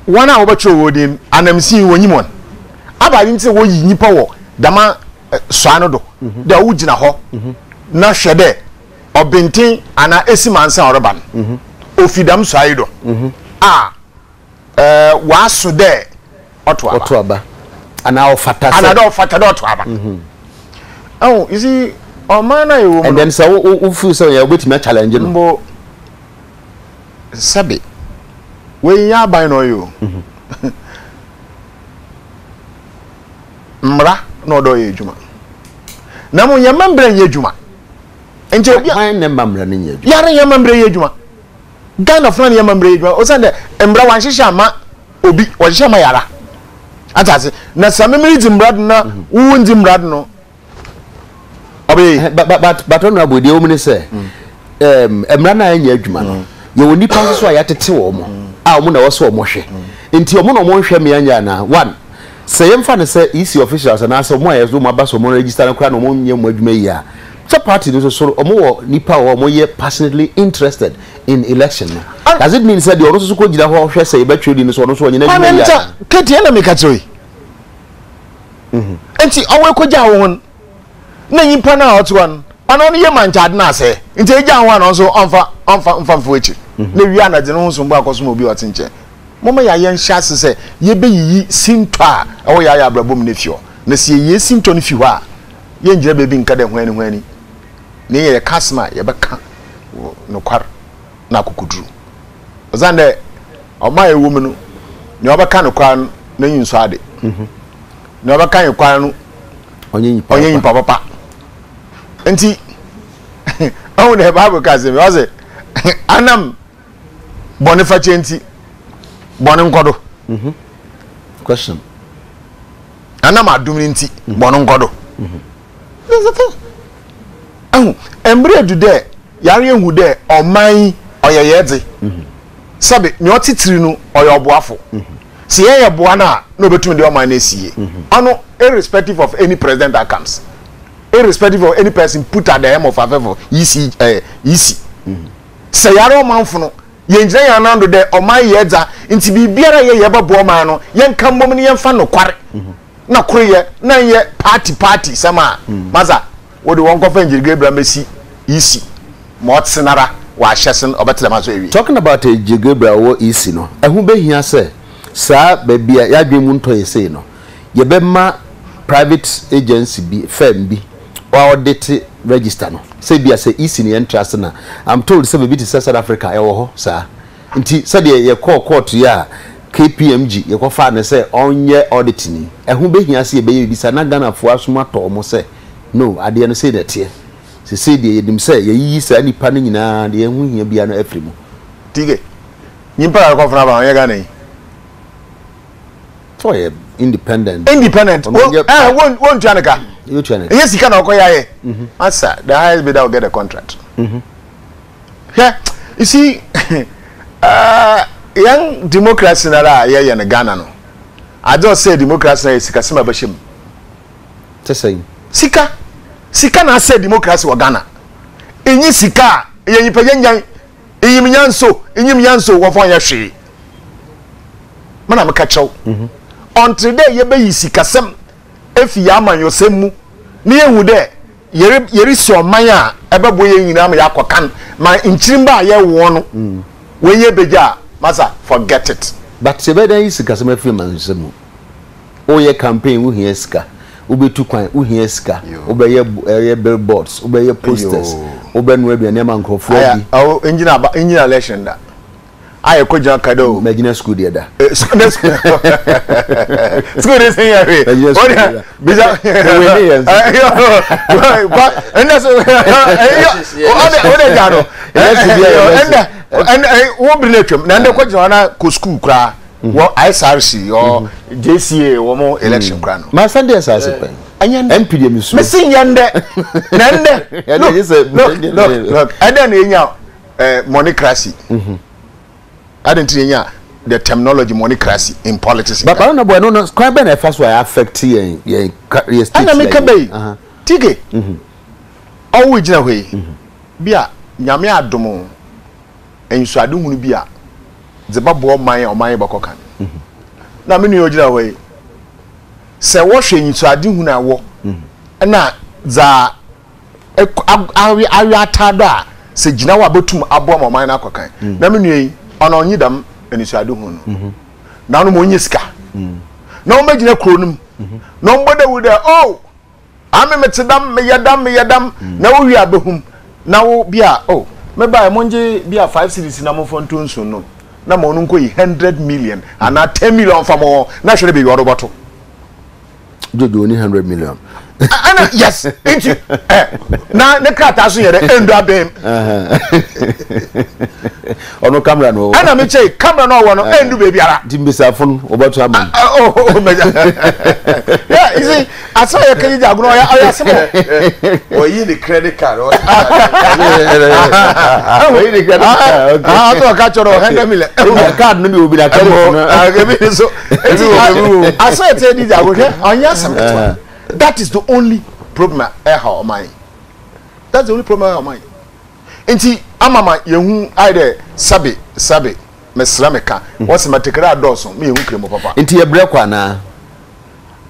wɔn a wɔbɛtwerɛ wɔ din anamsin wɔnyim wɔn. Aba adi nti sɛ wɔyi nyimpa wɔ dama eh, sɔa no do dɛ wogyina hɔ na hwɛ dɛ ɔbenten anaa esim ansa a ɔreba no ofi dɛm sɔa yi do a ɛɛ wɔaso dɛ ɔto aba. Ɔto aba anaa ɔfata sɛ. Anaa dɛ ɔfata dɛ ɔto aba. Ɛho you see ɔman no a yɛwɔ mu no. And then sɛ wo wo feel sɛ yɛ wobɛtumi a challenge no. Mbo sɛbe wei nyɛ aban na ɔyɛ o. Mmara na ɔdɔ yɛ adwuma. Na mo yɛn mma mbra nyɛ adwuma. Nti obi a. Hwan na ɛma mmara no nyɛ adwuma? Yare yɛn mma mbra yɛ adwuma. Ghana fo na yɛn mma mbra yɛ adwuma. Osiane dɛ mbra wɔanhyehyɛ ama obi, wɔhyehyɛ ama yara. Ate ase? Na sɛ me meredzi mbra do na wo wonndzi mbra do no, ɔbɛyɛ yie. But but but honourable deɛ ɛwɔ mu ne sɛ, mmara no a ɛnyɛ adwuma no, yɛwɔ nnipa nso so a yɛatete wɔn a wɔn na ɛwɔ sɛ wɔhwɛ. Nti wɔn na wɔnhwɛ mmea nyɛ anaa? One, Sɛ yɛmfa no sɛ EC officials anaasɛ wɔn a yɛde wɔn aba sɛ wɔn register no koraa na wɔnyɛ wɔn adwuma yie a, sɛ party no nso so wɔn wɔ nnipa wɔ hɔ a wɔyɛ passionately interested in election no. Does it mean sɛ deɛ ɔno nso so kɔgyina hɔ hwɛ sɛ yɛbɛtwerɛ din no so ɔno nso ɔnyɛ n'adwuma yie anaa? Katie ɛna meka kyerɛ yi. Mhm. Nti ɔwɔ ekogya wo ho na nyimpa no a ɔte hɔ no ɔno no yɛ mankyade no asɛe nti egya ho a na ɔnso ɔmfa ɔmfa mfa mfo akyi mhm. na wia na dze ne ho sombo akɔsom obi a ɔte nkyɛn. Momma yɛayɛ nhyɛ ase sɛ yɛbɛyiyi sintɔ a ɛwɔ yɛn abrabɔ mu no afi hɔ. Na sɛ yɛyi sintɔ no fi hɔ a, yɛngyina baabi nka dɛ hwan ni hwan ni. Na yɛn yɛka asɛm a, yɛbɛka wɔ nokwar na akokoduru. Osiandɛ ɔman a yɛwɔ mu no, nea ɔbɛka nokwar no, n'enyi nsɔ ade. Nea ɔbɛka nokwar no, ɔnyɛ nyimpa papa. Ntsi, ɔhu dɛ Bible ka asɛm yi, ɔse, Anam bɔne fakyɛ nti bɔne nkɔ do. Mhm. Question. Anam adom no nti mhm. bɔne nkɔ do. Mhm. That's the thing. Ɛho mmerɛ edu dɛ yare ehu dɛ ɔman yi ɔyɛ yɛ dze. Mhm. Sɛbe nea ɔte tiri no ɔyɛ ɔboafo. Sɛ yɛyɛ boa no a na obetumi de ɔman no esi yie. Ɔno irrespective of any president that comes, irrespective of any person put at the helm of affairs for EC, eh, EC. Sɛ yɛara ɔmanfo no, yenngyina hɛn anan do dɛ ɔman yɛ dza ntsi biribiara a yɛyɛ bɔboa ɔman no, yɛnka mbom na yɛmfa nokwar na koryɛ na nnyɛ party party sɛm a, madza wɔde wɔn nkɔfa Ngyirigire bra mbesi EC ma ɔtse noara wɔ ahyɛse no ɔbɛtse dɛm aso ewie. Talking about Ngyirigire bra ɔwɔ EC no, ɛho bɛhia sɛ saa baabi a y'adwene mu ntɔ yɛ sei no, yɛbɛma private agency bi, firm bi, ɔaudite. register no sɛ ebia sɛ EC ne yɛn trust na I'm told sɛ baabi te sɛ South Africa ɛwɔ hɔ saa nti sɛdeɛ yɛkɔɔ court yi a KPMG yɛkɔfaa no sɛ ɔnyɛ audit ni ɛho bɛhia sɛ yɛbɛyɛ biribi saa na Ghanafoɔ asom atɔ wɔn sɛ no adeɛ no sei na ɛteɛ sesei deɛ yɛnim sɛ yɛyiyi saa nnipa no nyinaa deɛ ɛho hia biara no afiri mu. Tige, nyimpa na ɔkɔfena aba ɔnyɛ Ghana yi. Sɛ ɔyɛ independent. Independent. Wo eh wo wo ntua ne ka. Yɛ tua ne ka. Ɛnyɛ sika na ɔkɔ yɛ ayɛ. Mhm. Masa, the highest bidder will get the contract. Mhm. Hwɛ, you see, uh, yɛn democracy na ra yɛyɛ no Ghana no. Adze ɔsɛ democracy na yɛ sikasɛm a bɛhyɛ mu. Te sɛn? Sika. Sika na asɛ democracy wɔ Ghana. Enyi sika a, yɛ nyimpa yɛnyan. Inyim nyansa o, inyim nyansa o, wɔmfa ɔnyɛ hwee. Me na meka kyerɛ wo. Mhm. Ɔntere dɛ yɛbɛyi sikasɛm efi yɛn amanyɔsɛm mu na yehu dɛ yɛre yɛresi ɔman a ɛbɛboa yɛn nyinaa ma yɛakɔ kan ma nkyirimba a yɛwɔ no mm. wɔn ebegya a masa forget it. But sɛ yɛbɛyɛ dɛn ayi sikasɛm afiri amanyɔsɛm mu? Woyɛ campaign wohia sika, wobɛtu kwan wohia sika, wobɛyɛ ɛyɛ billboards, wobɛyɛ posters, wobɛnoa aduane ama nkurɔfoɔ adi. Awo engyina aba engyina election da. Ayɛ kɔ gyina kada o. Magyina school deɛ da. Eh, school de sen yɛ hwee. Magyina school deɛ da. Bisa. Ewe ne yɛn so. Ɛnna so ɔde ɔde gya no. Ɛnna ɛnna wo biri na atwam na ɛnna kɔ gyina hɔ na kɔ school koraa. Wɔ ISRC or JCA wɔ mo election kora no. Ma san de SRC pɛn. Ɛnyɛ ndɛ. MP deɛ mesuro. Mesi nyɛ ndɛ. Na ndɛ. Look look look look. Ɛdɛ na enya eh, moneycracy. Adɛn nti na enya the terminology moneycracy in politics. But I don't know boy no no kwan bɛn na ɛfa so a affect yɛn yɛn yɛ state. Ɛna meka bɛyi. Tike. Ɔwo gyina hɔ yi. Bi a nyame adom enyisoadehunu bi a dze bɛboa ɔman a ɔman yi bɔkɔ kan. Na me nua ogyina hɔ yi, sɛ wɔhwɛ enyisoadehunu a ɛwɔ na dza awe awe ataa do a, sɛ gyina hɔ a botum aboa ma ɔman no akɔ kan. Na me nua yi, ɔno ɔnye dɛm enyisoadehunu no. Na ɔno ma ɔnyɛ sika. Na ɔmbɛgyina kurow no mu na ɔmbɔ dawur dɛ, oh! Ame mete dam, meyɛ dam, meyɛ dam, na wo wie a bɛhum, na wo bi a, oh, me baɛ mongye bi a 5 cedis na momfa nto nsu nnom, na ma ɔno nkɔyi 100 million anaa 10 million mfa mo hɔ, na hwɛ ne baabi a ɔde bɔto. Jojo oni 100 million. Ɛna yes, nti ɛ na ne krataa so yɛ dɛ ɛndu abɛn. Ɔno camera no. Ɛna mi kyɛ camera no ɔwɔ no ɛndu baabi ara. Nti mbesiafo no wɔbɛto ama no. Oh oh mɛgya. Yeah, you see, asɛ ɔyɛ kɛyi gya agono ɔyɛ ɔyɛ asɛm o. Ɔyi ne credit card. Ɔyi ne credit card. Okay. Ah, ɔtɔ ɔka kyerɛ ɔ hundred million. Card no de obi na credit no. Ebi ni so. Eti asɛ ɛtɛ di gya agono hwɛ ɔnyɛ asɛm ketewa. That is the only problem ɛha ɔman. That's the only problem ɛha ɔman. Nti ama ma yɛhu ayɛ dɛ sɛbe sɛbe mesrɛ meka wɔse matekere adɔɔso me yɛhu kremo papa. Nti yɛbrɛ kɔ anaa?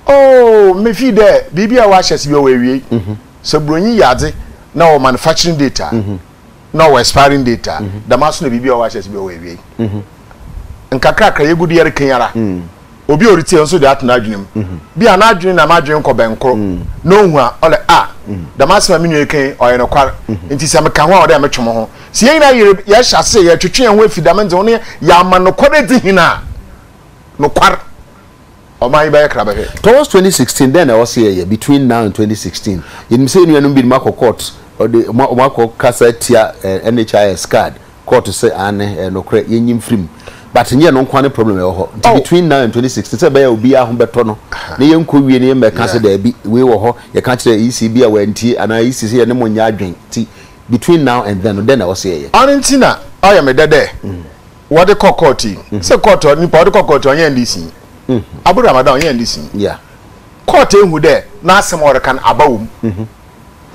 Oh me feel dɛ biribi a wɔahyɛ ase bi ɔwɔ ewiei. Sɛ bronyi yɛ adze na ɔwɔ manufacturing date a na ɔwɔ expiring date a dɛm ara so na biribi a wɔahyɛ ase bi ɔwɔ ewiei. Nkakrakra yegu do yɛreka yi ara obi a ɔretsie nso de ato n'adwene mu. Bi a n'adwene na m'adwene kɔ bɛnkoro na ohu a ɔlɛ a dɛm asɛm a me nua yi ka yi ɔyɛ nokwar ntsi sɛ meka ho a ɔwɔ dɛ metwe mo ho. Sɛ yɛn nyinaa yɛre yɛhyɛ ase sɛ yɛretwetwe yɛn ho efi dɛm ndze ho na yɛama nokwar edzi hen a, nokwar ɔman yi bɛyɛ krabɛhwɛ. Towards 2016 dɛn na ɛwɔ sɛ yɛyɛ between now and 2016? Yɛnim sɛ yɛn nuanom binom akɔ court, wɔde wɔn akɔ kasa atia NHIS card Court sɛ aane ɛyɛ nokorɛ yɛnyi mfiri mu but nyɛ ɛno nkoa ne problem ɛwɔ hɔ nti between now and 2016 sɛ ɛbɛyɛ a obiara ho bɛtɔ no na yɛnkɔ wie na yɛmmɛka sɛ daabi wei wɔ hɔ yɛka kyerɛɛ EC bi a wantie anaa EC sɛ yɛne mo nyɛ adwen nti between now and then no dɛn na ɛwɔ sɛ yɛyɛ? Ɔno nti na ɔyɛ me dɛ dɛ wɔde kɔ court yi sɛ court nipa ɔde kɔ court ɔnyɛ NDC ni Abu Ramadan ɔnyɛ NDC ni court ehu dɛ n'asɛm a ɔreka no aba wɔ mu.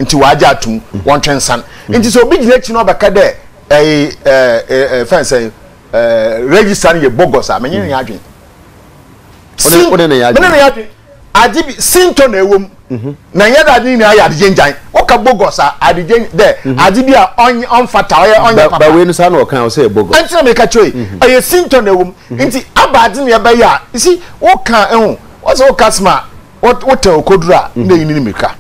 nti wɔagye atum wɔntwe nsan nti sɛ obi gyina akyi na ɔbɛka dɛ ɛyi ɛɛ ɛɛ fɛn sɛ ɛɛ register no yɛ bogus a menye ne yɛ adwene sin mene ne yɛ adwene adze bi sintɔ na ɛwɔ mu mhm. na nyɛ dɛ adze nyinaa yɛ adze gyengyan woka bogus a adze gyen dɛ mhm. adze bi a ɔnyɛ ɔmfata ɔyɛ ɔnyɛ papa ba wei no saa na ɔka ɔsɛ yɛ bogus ɛnti na meka kyerɛ yi mhm. ɛyɛ sintɔ na ɛwɔ mu nti aba adze na ɛbɛyɛ a si woka ɛho wɔsɛ woka sima wotɛn okoduru a na eyi ne ne mirika.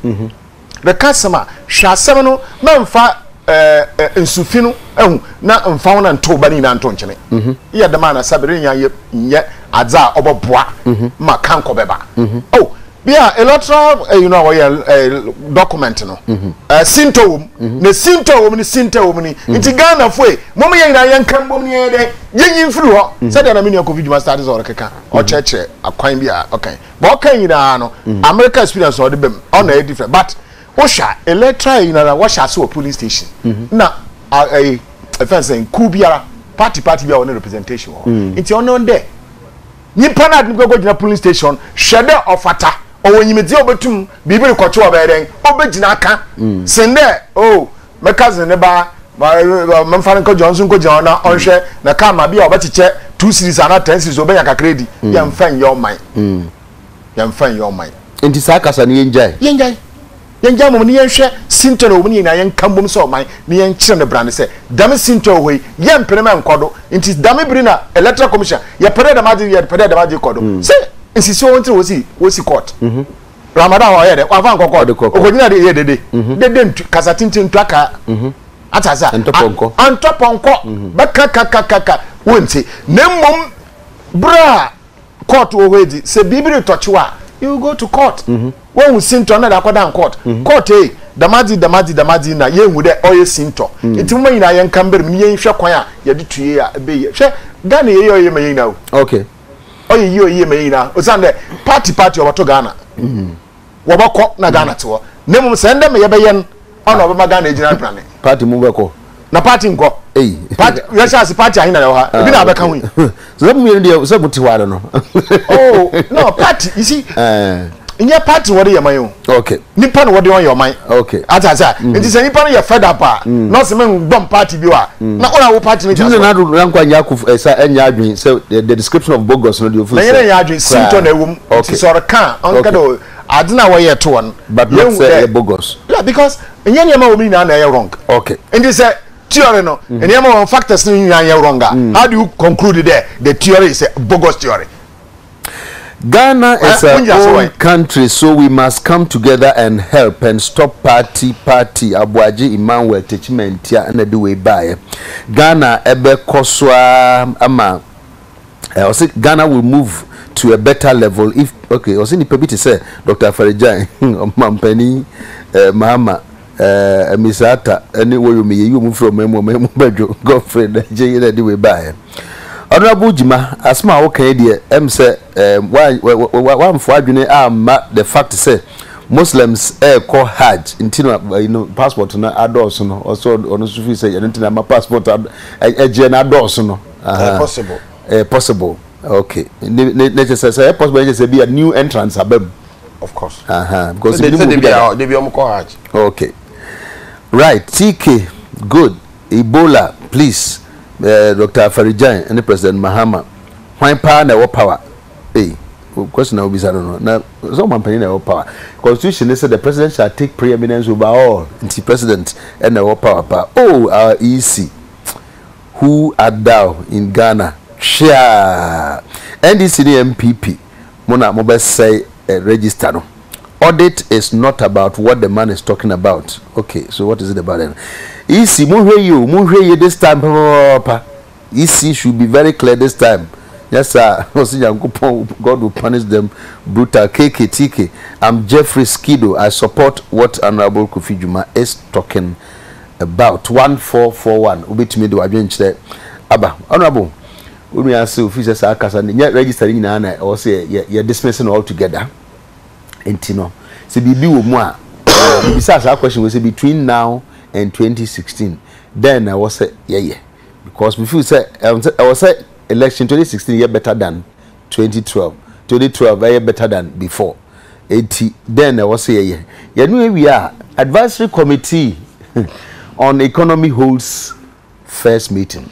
Reka asɛm a, hwɛ asɛm no na mfa ɛɛ nsufi no ahu na mfa ho na ntow ba no nyinaa nto nkyene. Eyɛ dɛm a na sɛbe renya yɛ nyɛ adze a ɔbɔboa ma kankɔ bɛba. Oh, bi a electoral ɛyi no a wɔyɛ ɛɛ document no, ɛɛ sintɔ wɔ mu, na sintɔ wɔ mu ne sintɔ wɔ mu ni. Nti Ghanafo yi, mom yɛn nyinaa yɛnka mbom ne yɛnyɛ dɛn? Yɛnyi mfiri hɔ. Sɛdeɛ na me nua Kofi Dwuma start sɛ ɔrekeka, ɔkyerɛkyerɛ akwan bi a ɔkan. But ɔka nyinaa no, America experience na ɔde bam, ɔna ɛyɛ different. But wohwɛ a, electoral yi nyinaa wɔhyɛ ase wɔ polling station. Na ɛyi, ɛfɛn sɛ kuw biara, party party biara wɔ ne representation wɔ hɔ. Nti ɔno dɛ, nyimpa no ade no kɔkɔ gyina polling station, hwɛ dɛ ɔfata, ɔwɔ nyimdzee a obetum biribi rekɔkye ɔbɛyɛ dɛn, obegyina aka. Sen dɛ, oh, me cousin ne ba, memfa no nkɔgyina, ɔno nso nkɔgyina hɔ na ɔnhwɛ na kaa ma bi a ɔbɛkyekyɛ 2 cedis anaa 10 cedis, ɔbɛnya kakra adi. Yɛmfa nyɛ ɔman. Yɛmfa nyɛ ɔman. Nti saa kasa no yɛngyae. Yɛngyae. Yɛngyae mmom ne yɛnhwɛ sintɔ na ɛwɔ mu ne yɛn nyinaa yɛnka mbom sɛ ɔman ne yɛnkyerɛ no brane sɛ dɛm sintɔ wɔ hɔ yi yɛmpene ma ɛnkɔ do. Nti dɛm bere na Electoral Commission yɛpɛ dɛ dɛm adze yɛpɛ dɛ dɛm adze kɔ do. Sɛ nsisi wɔ hɔ nti na wɔsi court. Ramadan hɔ ɔyɛ dɛ wamfa ankɔ court. Ɔkɔgyina de yɛ dede. Dede ntu kasa tenten ntu aka. Ate ase a. Antɔ pɔnkɔ. Antɔ pɔnkɔ. Bɛka kakakaka wontie. Na mmom bere a court wɔ hɔ edi sɛ biribi retɔkyew a, you go to court. Wohu sintɔ na de akɔdan court. Court ei, dɛm adze dɛm adze dɛm adze na yehu dɛ ɔyɛ sintɔ. Nti momma nyinaa yɛnka mber mu na yɛnhwɛ kwan a yɛde to yie a ɛbɛyɛ. Hwɛ, Ghana yɛ yie ɔyɛ ma yɛn nyinaa o. Ɔyɛ yie ɔyɛ ma yɛn nyinaa. Osiandɛ party party ɔbɛto Ghana. Wɔbɛkɔ na Ghana te hɔ. Na mmom sɛ ndɛ ma yɛbɛyɛ no, ɔna ɔbɛma Ghana egyina brane. Party mu bɛkɔ. Na party nkɔ. Ei. Party yɛhyɛ ase party ahe na ɛwɔ ha? Ebi na abɛka ho yi. Sɛ mo mmienu deɛ sɛ mo te hɔ ara no. Oh no, party you see. Nyɛ party wɔde yɛ man o. Nipa na wɔde wɔn yɛ ɔman. Ate ase a nti sɛ nipa no yɛ fed up a na ɔsɛ mɛ ngbɔm party bi wa na ɔna wo party no gyina so. Nti na nankwa nyɛ akufo ɛsa ɛnyɛ adwene sɛ the description of bogus no deɛ ofu sɛ. Na yɛn nyɛ adwene sintɔ na ɛwɔ mu nti sɛ ɔreka ɔnka dɛ adze na wɔyɛ to wɔn. But not sɛ ɛyɛ bogus. Yeah, because nyɛ nneɛma wɔ mu nyinaa na ɛyɛ wrong. Nti sɛ theory no nneɛma wɔn factors no nyinaa yɛ wrong a, how do you conclude that the theory is a bogus theory? Ghana is our own country, so we must come together and help and stop party party. Aboagye Emmanuel Techimantia na de wei baeɛ. Ghana ɛbɛkɔ so ara ama ɔse Ghana will move to a better level if okay ɔse nipa bi te sɛ Dr. Afari-Gyan, ɔmampanin Mahama, Amisa Atta ne Woyome yɛyi wɔn firi ɔman mu ɔman mu bɛdwo. Godfrey na gye yi na de wei baeɛ. Honorable Gyima, asɛm a woka yi deɛ ɛm sɛ wamfo adwene amma the fact sɛ Muslims ɛrekɔ Hajj nti na no passport no adɔɔso no. Ɔsɛ ɔno nso firi sɛ ɛno nti na ama passport ɛgyeɛ no adɔɔso no. Ɛyɛ possible. Ɛyɛ possible. Okay. Ne ne ne kyerɛ sɛ sɛ ɛyɛ possible ɛkyerɛ sɛ bi a new entrance aba mu. Of course. Because ebi mu bi dada. De bi ɔmo kɔ Hajj. Okay. Right. TK, good. Ebola, please. Dr. Afari-Gyan ne President Mahama. Hwan paa na ɛwɔ power? Hey, question na obisa no no. Na sɛ ɔmanpanyin na ɛwɔ power. Constitution ne sɛ the president shall take preeminence over all. Nti president na ɛwɔ power paa. Oh, our EC. Who art thou in Ghana? Hwea! NDC ne NPP mo na mobɛsɛe register no. Audit is not about what the man is talking about. Okay, so what is it about then? EC, monhwɛ yie o, monhwɛ yie this time papaapa. EC should be very clear this time. Yes sir, ɔsi Nyankopɔn, God will punish them brutal. KK, TK, I'm Jeffrey Skido. I support what Honorable Kofi Juma is talking about. 1441, wobɛtumi de w'adwenkyerɛ aba. Honorable, wo nua ase ofiri sɛ saa kasa no nyɛ register no nyinaa na ɛwɔ sɛ yɛ yɛ dismiss no all together. Nti no, sɛ biribi wɔ mu a, mebisa saa question wɔ sɛ between now and 2016, dɛn na ɛwɔ sɛ yɛyɛ? Because we feel sɛ ɛwɔ sɛ election 2016 yɛ better than 2012, 2012 ɛyɛ better than before. Enti dɛn na ɛwɔ sɛ yɛyɛ? Yɛno awie a, advisory committee on economy holds first meeting.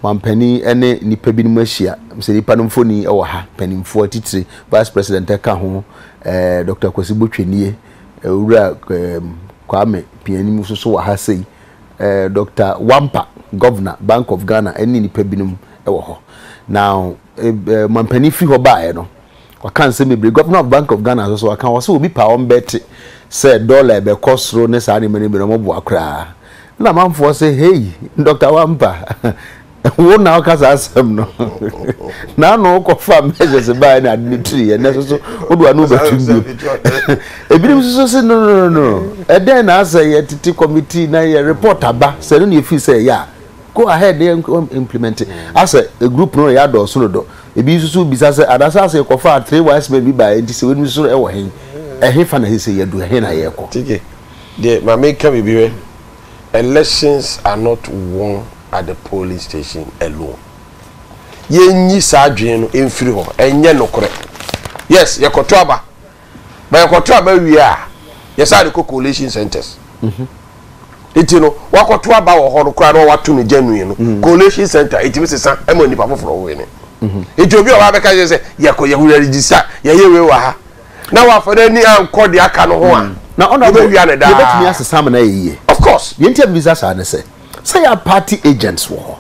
Mampanin ne nnipa binom ahyia. Sɛ nnipa no mfoni wɔ ha, mpanimfoɔ atitire, vice president ka ho, eh, Dr. Kwasi Botchwey, Owura eh, Kwame Pianim nso so wɔ ha sei, eh, Dr. Wampa, Governor, Bank of Ghana ne nnipa binom wɔ hɔ. Now, eh, eh, mampanin firi hɔ baeɛ no, waka nsɛm bebree. Governor of Bank of Ghana nso so waka, wɔ sɛ obi pa ɔmbɛte. sɛ dɔla ɛbɛkɔ soro ne saa nneɛma no bi no wɔn boa koraa. Na amanfoɔ sɛ hei Dr. Wampa wo na woka saa asɛm no na ano wokɔfa measures baeɛ na ade no tiri yɛ nnɛ so so wode w'ano wobɛtum bio. Ebinom nso so se no no no no ɛdɛn na asɛ yɛtete committee na yɛ report aba sɛ ɛno na yɛfii sɛ ɛyɛ a go ahead na yɛn implement asɛ group no yɛ adɔɔso dodo. Ebi nso so bisa sɛ anasɛ asɛ yɛkɔfaa three wise men bi baeɛ nti sɛ weinom nso wɔ he? Ɛhefa na sesei yɛadu? Ɛhe na yɛrekɔ? Tike, deɛ ma menka biribi hwɛ, elections are not won at the polling station alone. Yɛnyi saa adwene no mfiri hɔ, ɛnyɛ nokorɛ. Yes, yɛkɔto aba, but yɛkɔto aba wie a, yɛsan de kɔ collation centers. Nti no, wakɔto aba wɔ hɔ no koraa na wato no genuine no, mm. collation center ɛtumi sesa ɛma nipa foforɔ wene. Mm-hmm. Nti obi a ɔba bɛka kyerɛ sɛ yɛkɔ yɛho yɛregyisa yɛyɛ wei wɔ ha na wafa n'ani ankɔ deɛ aka no ho a mm. na ɔna wobɛwia no daa. Yɛbɛtumi asesa ama no ayɛ yie. Of course. Deɛ nti a mebisa saa ne sɛ sɛ yɛ party agents wɔ hɔ.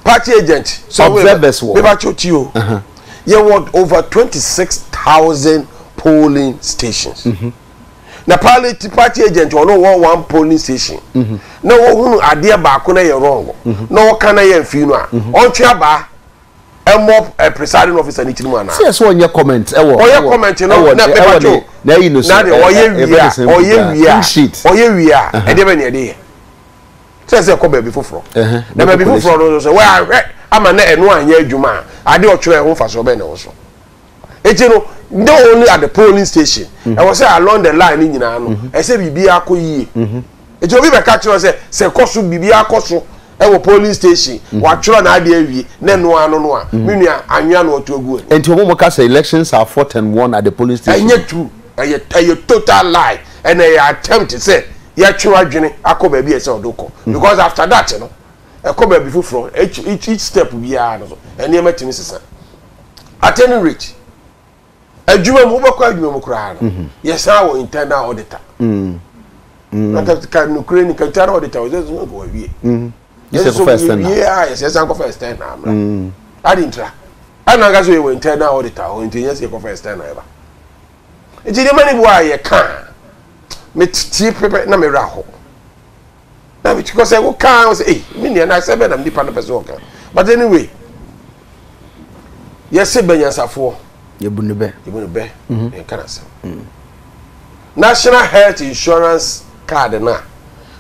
Party agent. Observers wɔ hɔ. Bɛba kyɛw ti o. Uh-huh. Yɛwɔ over 26,000 polling stations. Mm -hmm. Na party party agent ɔno wɔ one polling station. Mm -hmm. Na wɔhunu adeɛ baako na yɛ wrong. Mm -hmm. Na wɔka na yɛ mfii no a. Mm -hmm. Ɔntwe abaa ɛmɔ eh, presiding officer ne tirim anaa. Sɛ ɛsɛ ɔnyɛ comment ɛwɔ. Ɔyɛ comment no na mepa kyɛw. Na ɛyi no so. Na de ɔyɛ wie a ɔyɛ wie a ɔyɛ wie a ɛdeɛ bɛ ne ɛde yɛ. Sɛ sɛ ɛkɔ baabi foforɔ. Na baabi foforɔ no nso sɛ wɔahwɛ ama na ɛno anyɛ adwuma a adeɛ ɔtwerɛ ɛho mfasoɔ bɛn na ɛwɔ so. Eti no not only at the polling station mm. ɛwɔ sɛ along the line ne nyinaa no mm-hmm. ɛsɛ biribi akɔ yie. Mm-hmm. Eti obi bɛka kyerɛ sɛ sɛ kɔ so biribi akɔ so ɛwɔ polling station mm-hmm. watwerɛ n'adeɛ awie na ɛno ano no a me nua anwea na ɔto agu ani. Nti wɔn mo ka sɛ elections are fought and won at the polling station. Ɛnyɛ true ɛyɛ ɛyɛ total lie ɛna ɛyɛ attempt sɛ yɛtwe adwene akɔ baabi a ɛsɛ ɔdo kɔ because after that no ɛkɔ baabi foforɔ each each step biara no so nneɛma tumi sesa. At any rate, adwuma mu wobɛkɔ adwuma mu koraa no mhm. yɛsan wɔ internal auditor. Mm. Mm. Na ka nokure ni ka internal auditor wɔ sɛ sɛ wawie. Mm. Yɛsɛ kɔfa external. Yɛ a yɛsɛ san kɔfa external amra. Adi ntra. Ɛna nka so yɛwɔ internal auditor hɔ nti yɛsɛ kɔfa external ɛba. Nti nneɛma no bi wɔ a yɛka a metie pɛpɛ na mewura hɔ. Na me because sɛ woka wo sɛ ei me nua na sɛ bɛ na nipa no pɛ sɛ ɔka. But anyway, yɛse bɛ nyansafoɔ. Yɛbu no bɛ. Yɛbu no bɛ. Mhm. Yɛnka no asɛm. Mm. National Health Insurance card no a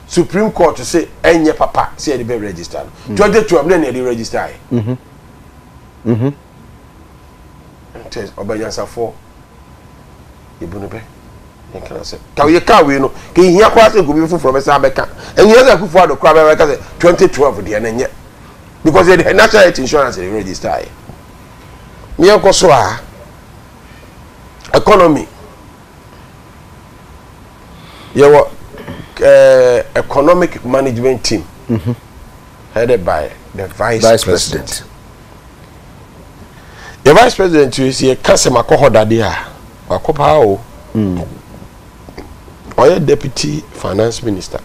Supreme Court se ɛnyɛ papa sɛ yɛde bɛ register no. 2012 na yɛde register yɛ. Mhm. Mhm. Nti ɔbɛ nyansafoɔ yɛbu no bɛ. Yɛnka no asɛm. Ka yɛka wei no, ka ehia koraa sɛ nkobi foforɔ bɛsan abɛka. Ɛnyɛ sɛ Akufo Addo koraa bɛka sɛ 2012 deɛ no nyɛ. Because yɛde National Health Insurance de register yɛ. Yɛnkɔ so a, economy. Yɛwɔ uh, economic management team mm -hmm. headed by the vice, vice president. president. Yɛ vice president yi sɛ yɛka sɛ makɔ hɔ dade a, wakɔ paa o. Mm. Ɔyɛ deputy finance minister.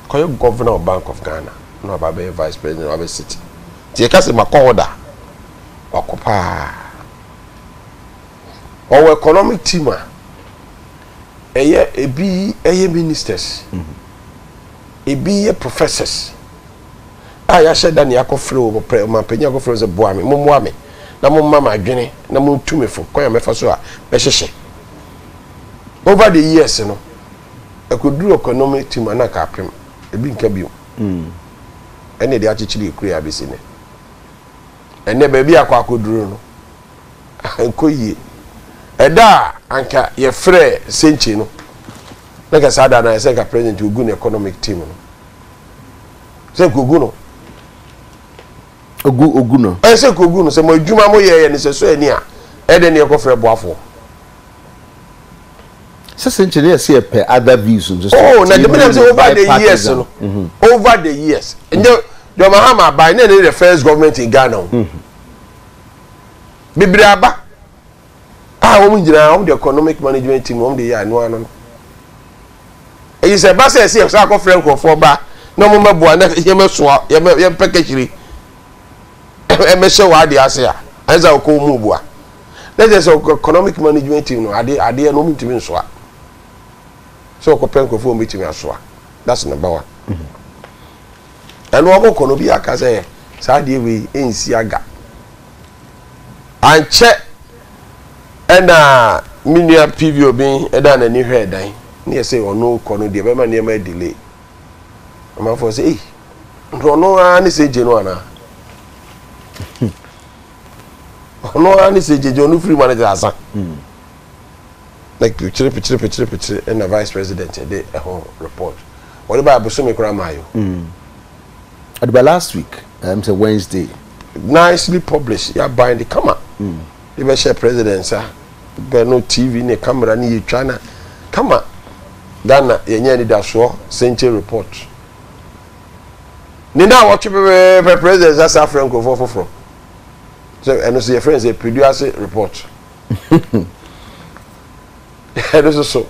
Kɔyɛ governor of Bank of Ghana na waba bɛyɛ vice president wabɛ city. Nti yɛka sɛ makɔ hɔ da, wakɔ paa. Ɔwɔ economic team a ɛyɛ ebi ɛyɛ ministers, mm -hmm. ebi yɛ professors. a yɛahyɛ da ne yɛakɔfrɛ wɔn pɛ, ɔmanpanyin akɔfrɛ wɔn sɛ boa me, mommoa me na momma me adwene na montu me fo kwan a mɛfa so a mɛhyehyɛ. Over the years no, ɛkɔduru economic team a na anka apem, ebi nka bio. Mm. Ɛne ɛde akyekyere yɛ kuro yi abɛsi nnɛ. Ɛnnɛ baabi akɔ akɔduru no, ɛnkɔ yie. Ɛda a anka yɛfrɛ Senkye no, na nka saa da no ayɛ sɛ nka president ogu ne economic team no. Sɛ nka ogu no. Ogu ogu no. Ɛyɛ sɛ nka ogu no sɛ mo adwuma mo yɛyɛ no sɛ so ani a ɛdɛ ne yɛkɔfrɛ boafoɔ. Sɛ sɛ nkyɛn yɛ sɛ yɛpɛ other views nso so. Oh na dɛm sɛ over the years no mhm. over the years nyɛ John Mahama aban ne ne the first government in Ghana o. Mhm. Bebree aba a wɔn nyinaa wɔn de economic management team wɔn de yɛ ano ano no. Enti sɛ ɛba sɛ ɛsɛ yɛsan akɔfrɛ nkurɔfoɔ ba na wɔn mmɛboa na yɛmmɛsoa yɛmmɛ yɛmpɛ kahyire ɛmmɛhyɛ wɔ adeɛ ase a, ɛsɛ sɛ ɔkɔ mu bua. Na kyerɛ sɛ economic management team no adeɛ adeɛ no wɔn ntumi nsoa. Sɛ wɔkɔpɛ nkurɔfoɔ a wɔbɛtumi asoa. That's number one. Ɛno wɔkɔ no obi aka sɛ saa adeɛ wei nsi aga. Ankyɛ ɛna me nua PV Obin ɛda n'ani hwɛɛ dan ne yɛ sɛ ɔno kɔ no deɛ bɛma nneɛma delay. Amanfoɔ sɛ ei nti ɔno ara ne sɛ gye no anaa? Ɔno ara ne sɛ gyegye ɔno firi mu ano kyerɛ asa. Na pikyere pikyere pikyere pikyere ɛna vice president de ɛho report. Wɔde ba abosome koraa maa yo. Ɔde ba last week, ɛm sɛ Wednesday. Nicely published, yɛ bind kama. De bɛhyɛ president nsa. Bɛ no TV ne camera ne yɛtwa na kama. Ghana yɛnyɛ anidasoɔ sɛnkyɛ report. Ne na wɔtwe pɛpɛɛpɛ president asa afrɛ nkurɔfoɔ foforɔ sɛ ɛno so yɛfrɛ no sɛ peduase report. Ɛno so so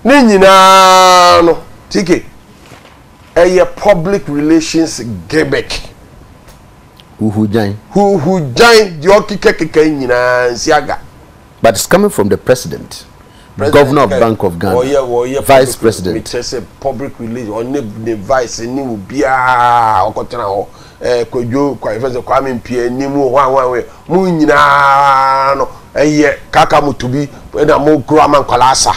ne nyinaa no tike ɛyɛ public relations gimmick. Huhugyan. Huhugyan deɛ ɔkekakeka nyinaa nsi aga. But it's coming from the president, president governor of Bank of Ghana, ɔyɛ, ɔyɛ vice president. Mekyerɛ sɛ public relations ɔne ne vice ne obiara ɔkɔtena hɔ ɛɛ Kwadwo kwa yɛfɛ sɛ Kwame Mpia anim hwan hwan hwan mo nyinaa no ɛyɛ kaka mo to bi ɛna mo kuro ama nkwadaa asa.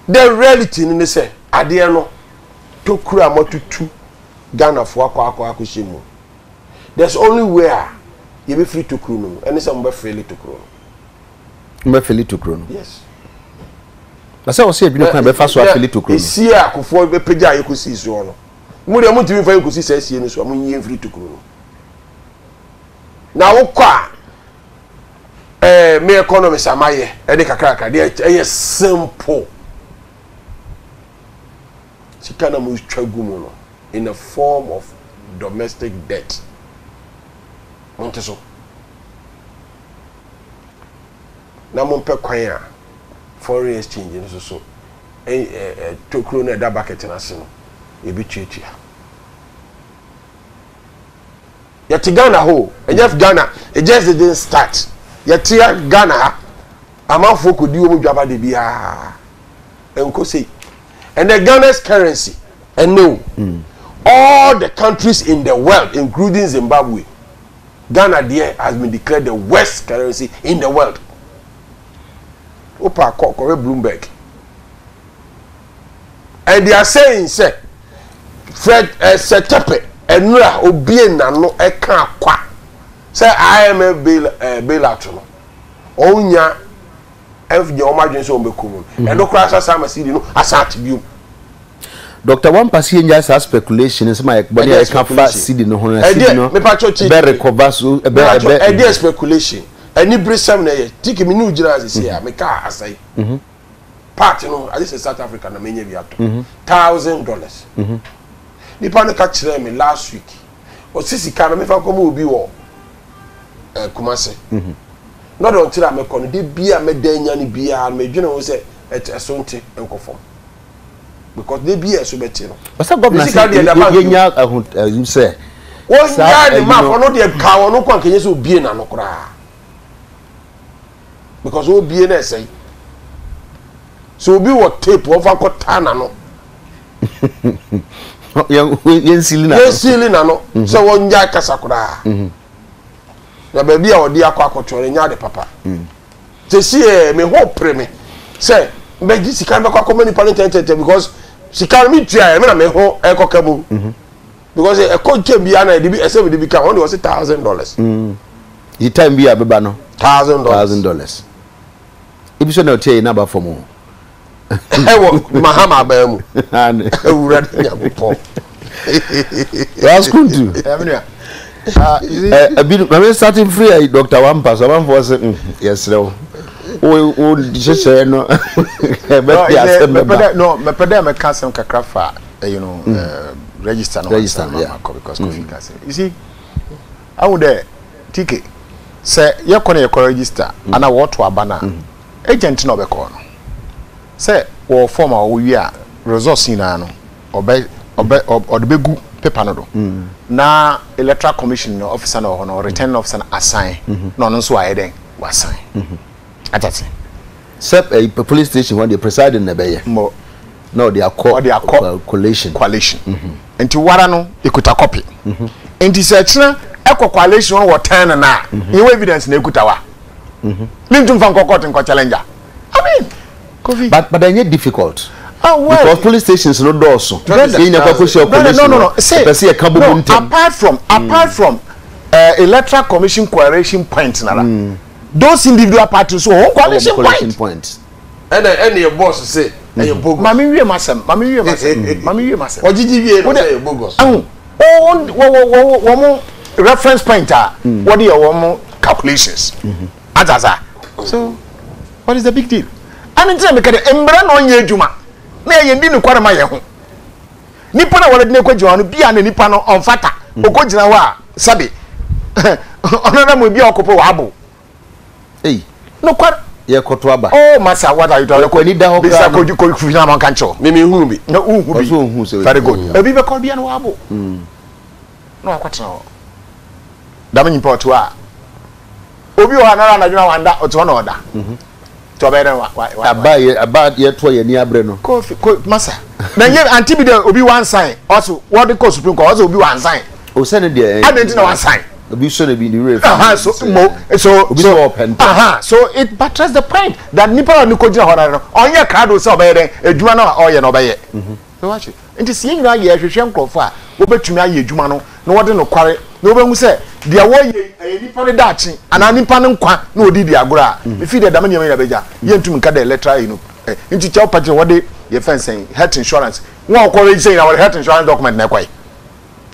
The reality ni ne sɛ adeɛ no tokuro a moatutu Ghanafoɔ akɔ akɔ akɔhyɛ mu. There's only way a yɛbɛfiri tokuro no mu ɛne sɛ mobɛfeele tokuro no. Mobɛfeele tokuro no? Yes. Na sɛ wɔsɛ yɛdwene kwan bɛfa so afeele tokuro no. Esie a Kufuor bɛpagya a yɛkɔsii soɔ no, mo deɛ montumi mfa yɛnkɔsi saa sie no so a, monyi yɛn mfiri tokuro no. Na wokɔ a, ɛɛ me economics a mayɛ ɛne kakrakra deɛ ɛyɛ simple. Sika na motwa gu mu no, in a form of domestic debt. Monte so. Na mompɛ kwan a foreign exchange no nso so tokuro no ɛda bucket no ase no yɛbɛtuatua. Yɛte Ghana hɔ ɛnyɛ Ghana it just didn't start. Yɛte Ghana ha amanfoɔ kɔdi wɔn dwaba de biara. Ɛnkɔ sei. Ɛnɛ Ghana's currency ɛnɛ o. Mm. All the countries in the world including Zimbabwe, Ghana deɛ has been declared the worst currency in the world. Wopa kɔ kɔhwɛ Bloomberg. And they are saying sɛ Fred eh, Sɛtɛpɛ ɛnura obie n'ano ɛka akwa sɛ IMF bail eh, bailout no ɔnya ɛnyɛ wɔn adwene sɛ wɔn bɛkɔ mu no ɛno koraa sa saa ma cd no asan ate biom. Doctor Wampa sɛ yɛngyae saa speculation nsɛm a bɔne a yɛka fa cd no ho no cd no ɛbɛ recover so ɛbɛ ɛbɛ. Ɛdeɛ speculation aniberesɛm na ɛyɛ tiki me ne wo gyina ase sei a me kaa asɛe part no agye sɛ South Africa na menya bi atɔ $1000 nipa no ka kyerɛɛ me last week ɔsi sika no mefa nkɔma obi wɔ eh, Kumase na ɔde ɔnkyerɛ a mɛkɔ no de bi a mɛda anya no biara no medwene ho sɛ ɛso nte nkɔ fam because de bi a ɛso bɛte no Ɔsɛ gɔvena sɛ yɛnya ɛho ɛyi sɛ wɔnyaa ne map ɔno deɛ ka ɔno kɔ ankɛnyɛ sɛ obie n'ano koraa because obie na ɛsɛe sɛ obi wɔ tape wɔmfa nkɔ taa n'ano yɛnsili n'ano yɛnsili n'ano mhm. sɛ wɔnyaa kasa koraa mhm. Na baabi a ɔde akɔ akɔtoɔ no ɛnyɛ ade papa. Sɛsi ɛ me ho pere me sɛ mɛgye sika no bɛkɔ akɔma nipa no ntɛntɛntɛm because sika no metua ɛ me na me ho ɛkɔka mu mhm. because ɛkɔ nkyɛn biara na ɛde bi ɛsɛ mede bi ka wɔn de wɔsi $1,000. Yi time bi a bɛba no. $1,000. $1,000. Ebi sɛ na ɔte yɛ n'aba fam o. Ɛwɔ Mahama aban mu. Awurade Nyankopɔn. Raskuntu. Ebi maame starting free ayi Dr. Wampa so amanfoɔ sɛ mm yɛsrɛ wo. Wo wo hyehyɛ no ɛbɛ fi asɛm bɛba. No mepɛ dɛ mɛka asɛm kakra fa you know register no register no yeah because Kofi ka sɛ you see ahu dɛ TK sɛ yɛkɔ na yɛkɔ register ana wɔto aba no a agent na ɔbɛkɔ no sɛ wɔwɔ form a wɔwie a results nyinaa no ɔbɛ ɔbɛ ɔde bɛgu paper no do na electoral commission no officer no wɔ hɔ no returning officer no asan na ɔno nso wayɛ dɛn wasan atate. Sɛ ɛyi police station hɔ deɛ presiding na ɛbɛyɛ. Mo. Na ɔde akɔ. Ɔde akɔ collation. Collation. Nti wara no ekuta copy. Nti sɛ ɛkyena ɛkɔ collation hɔ wɔ tɛn no na yɛwɔ evidence na ekuta wa. Ne ntum fa nkɔ court nkɔ challenge a. I mean Kofi. But but ɛnyɛ difficult. Oh, well. Because police stations no dɔɔso. Brother, Yɛn nyinaa kɔ akɔhyia brother, collation no, no, no. hɔ. Say, Ɛpɛ sɛ yɛka bɔ mu no, ntɛm. apart from apart from electoral commission coalition point nara. Those individual parties wɔ wɔn coalition coalition point. point. Ɛna ɛna yɛ boss se ɛyɛ bogus. Maame wie ma sɛm, maame wie ma sɛm, maame wie ma sɛm. Ɔgyegye wie na ɔsɛ ɛyɛ bogus. Ɛho, wɔn wɔn wɔn wɔn reference point a wɔde yɛ wɔn calculations. Azaza. So what is the big deal? Ɛno nti na meka dɛ mbra na ɔnyɛ adwuma na yɛn di nokware ma yɛn ho. Nipa na wɔde no kɔgyina hɔ no bia na nipa no ɔmfata. Ɔkɔgyina hɔ a sɛbe ɔno na mu bi a ɔkɔpɛ wabo. Ei. Nokware. Yɛkɔto aba. Oh masa what are you talking? Yɛkɔ ani da hɔ Bisa koraa no. kɔ kɔ fi na manka nkyɛw. Mimi hu bi. Na uhu bi. Ɔsɛ ohu sɛ. Very good. Ebi bɛkɔ bia na wabo. Na wakɔtena hɔ. Dɛm nyimpa ɔte hɔ a obi wɔ hɔ a nara anadwo na wanda ɔte hɔ na ɔda. Nti ɔbɛyɛ dɛ wa wa wa. Aba yɛ aba yɛto yɛn ani abere no. Kofi ko masa. Na nye anti bi dɛ obi wansan ɔso wɔde kɔ supreme court ɔso obi wansan. O sɛ ne deɛ. Adɛn nti na wansan? Obi sɔ ne bi ne werɛ fi. Aha so mo so Obi so sɔ ɔpɛ ntɛm. aha so it buttress the point that nipa a ɔne kɔ gyina hɔ no no ɔnyɛ krado sɛ ɔbɛyɛ dɛn adwuma no a ɔyɛ no ɔbɛyɛ. So wahye nti sɛ yɛn nyinaa yɛhwehwɛ nkurɔfoɔ a wɔbɛtumi ayɛ adwuma no na wɔde nokware na wɔbɛhu sɛ deɛ wɔyɛ yi ɛyɛ nipa no daakye anaa nipa no nkwa na wɔde di agorɔ a mefi dɛ dɛm nneɛma nyinaa bɛgya yɛntum nka dɛ electoral yi no eh, nti kyɛw pa kyerɛ wɔde yɛfɛn sɛn health insurance wɔn a wɔkɔ register nyinaa wɔde health insurance document na ɛkɔe.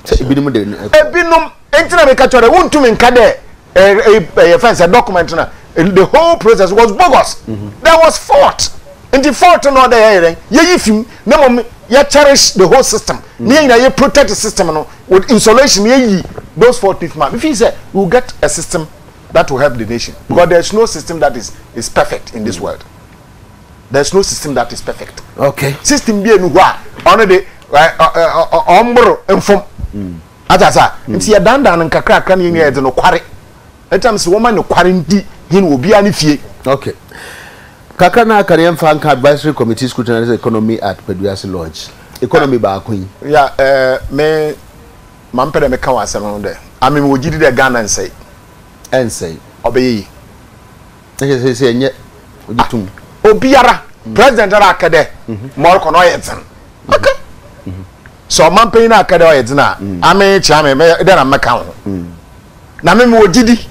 Sɛ ebinom de no ɛkɔ. Ebinom nti na meka kyerɛ dɛ wontumi nka dɛ ɛyɛ fɛn sɛ document na the whole process was bogus. There was fault. Nti fault no ɔdɛ yɛyɛ dɛn yɛyi fim na mmom yɛ cherish the whole system. Ne yɛn nyinaa yɛ protect the system no with insulation yɛyi those fault no fim a mefi sɛ we will get a system that will help the nation because there is no system that is is perfect in this world. There is no system that is perfect. Okay. System bi enu hɔ a ɔno de ɔmboro mfom. Ata sa nti yɛ dandan no nkakrakra ne yɛn nyinaa yɛdze nokware. Ɛtam sɛ wɔma nokware ndi hin wɔ obiara ne fie. Okay. Kakra na aka no yɛmfa nka advisory committee scrutinizes economy at Peduase Lodge. Economy baako yi. Ya eh, me ma mpɛ dɛ meka wɔ asɛm no dɛ ame mewɔ gyidi dɛ Ghana nsɛe. Ɛnsɛe. Ɔbɛyɛ yie. Na kyerɛ sɛ sɛ ɛnyɛ ogye tom. Obiara president ara aka dɛ ma ɔrekɔ no ɔyɛ dzen. Aka. Sɛ ɔmanpanyin no aka dɛ ɔyɛ dzen a, ame kyerɛ ame mɛyɛ dɛ na mɛka ho. Na me mewɔ gyidi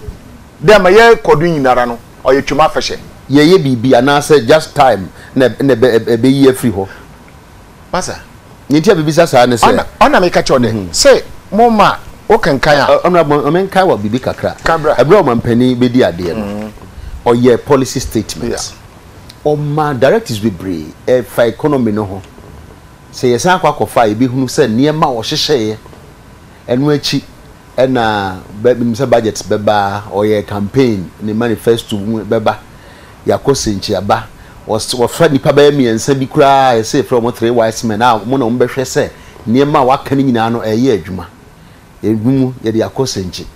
dɛ ma yɛkɔ do nyinara no ɔyɛ twam afahyɛ. Yɛyɛ biribi anaasɛ just time na na ɛbɛyi afiri hɔ. Masa. Nea nti a mebisa saa ne sɛ. Ɔna ɔna meka kyerɛ wo dɛ, sɛ mo ma wo kenkan a. Honourable, ma menkae wɔ biribi kakra. Ka bra. Ɛberɛ a ɔmampanin bɛdi adeɛ no, ɔyɛɛ policy statement. Ɔmaa directives bebree ɛfa economy no ho. Sɛ yɛsan akɔ akɔfa a, yɛbɛhunu sɛ nneɛma a ɔhyehyɛeɛ, ɛno akyi ɛna bɛ, menim sɛ budget bɛba, ɔyɛɛ campaign, ne manifesto mu bɛba. Yɛakɔ Senkyia-ba. Wɔs wɔfa nnipa bɛyɛ mmiɛnsa bi koraa a yɛsɛ yɛfrɛ wɔn three wise men a wɔn na wɔbɛhwɛ sɛ nneɛma a wɔaka no nyinaa no ɛreyɛ adwuma. Ebi mu yɛde akɔ Senkyi.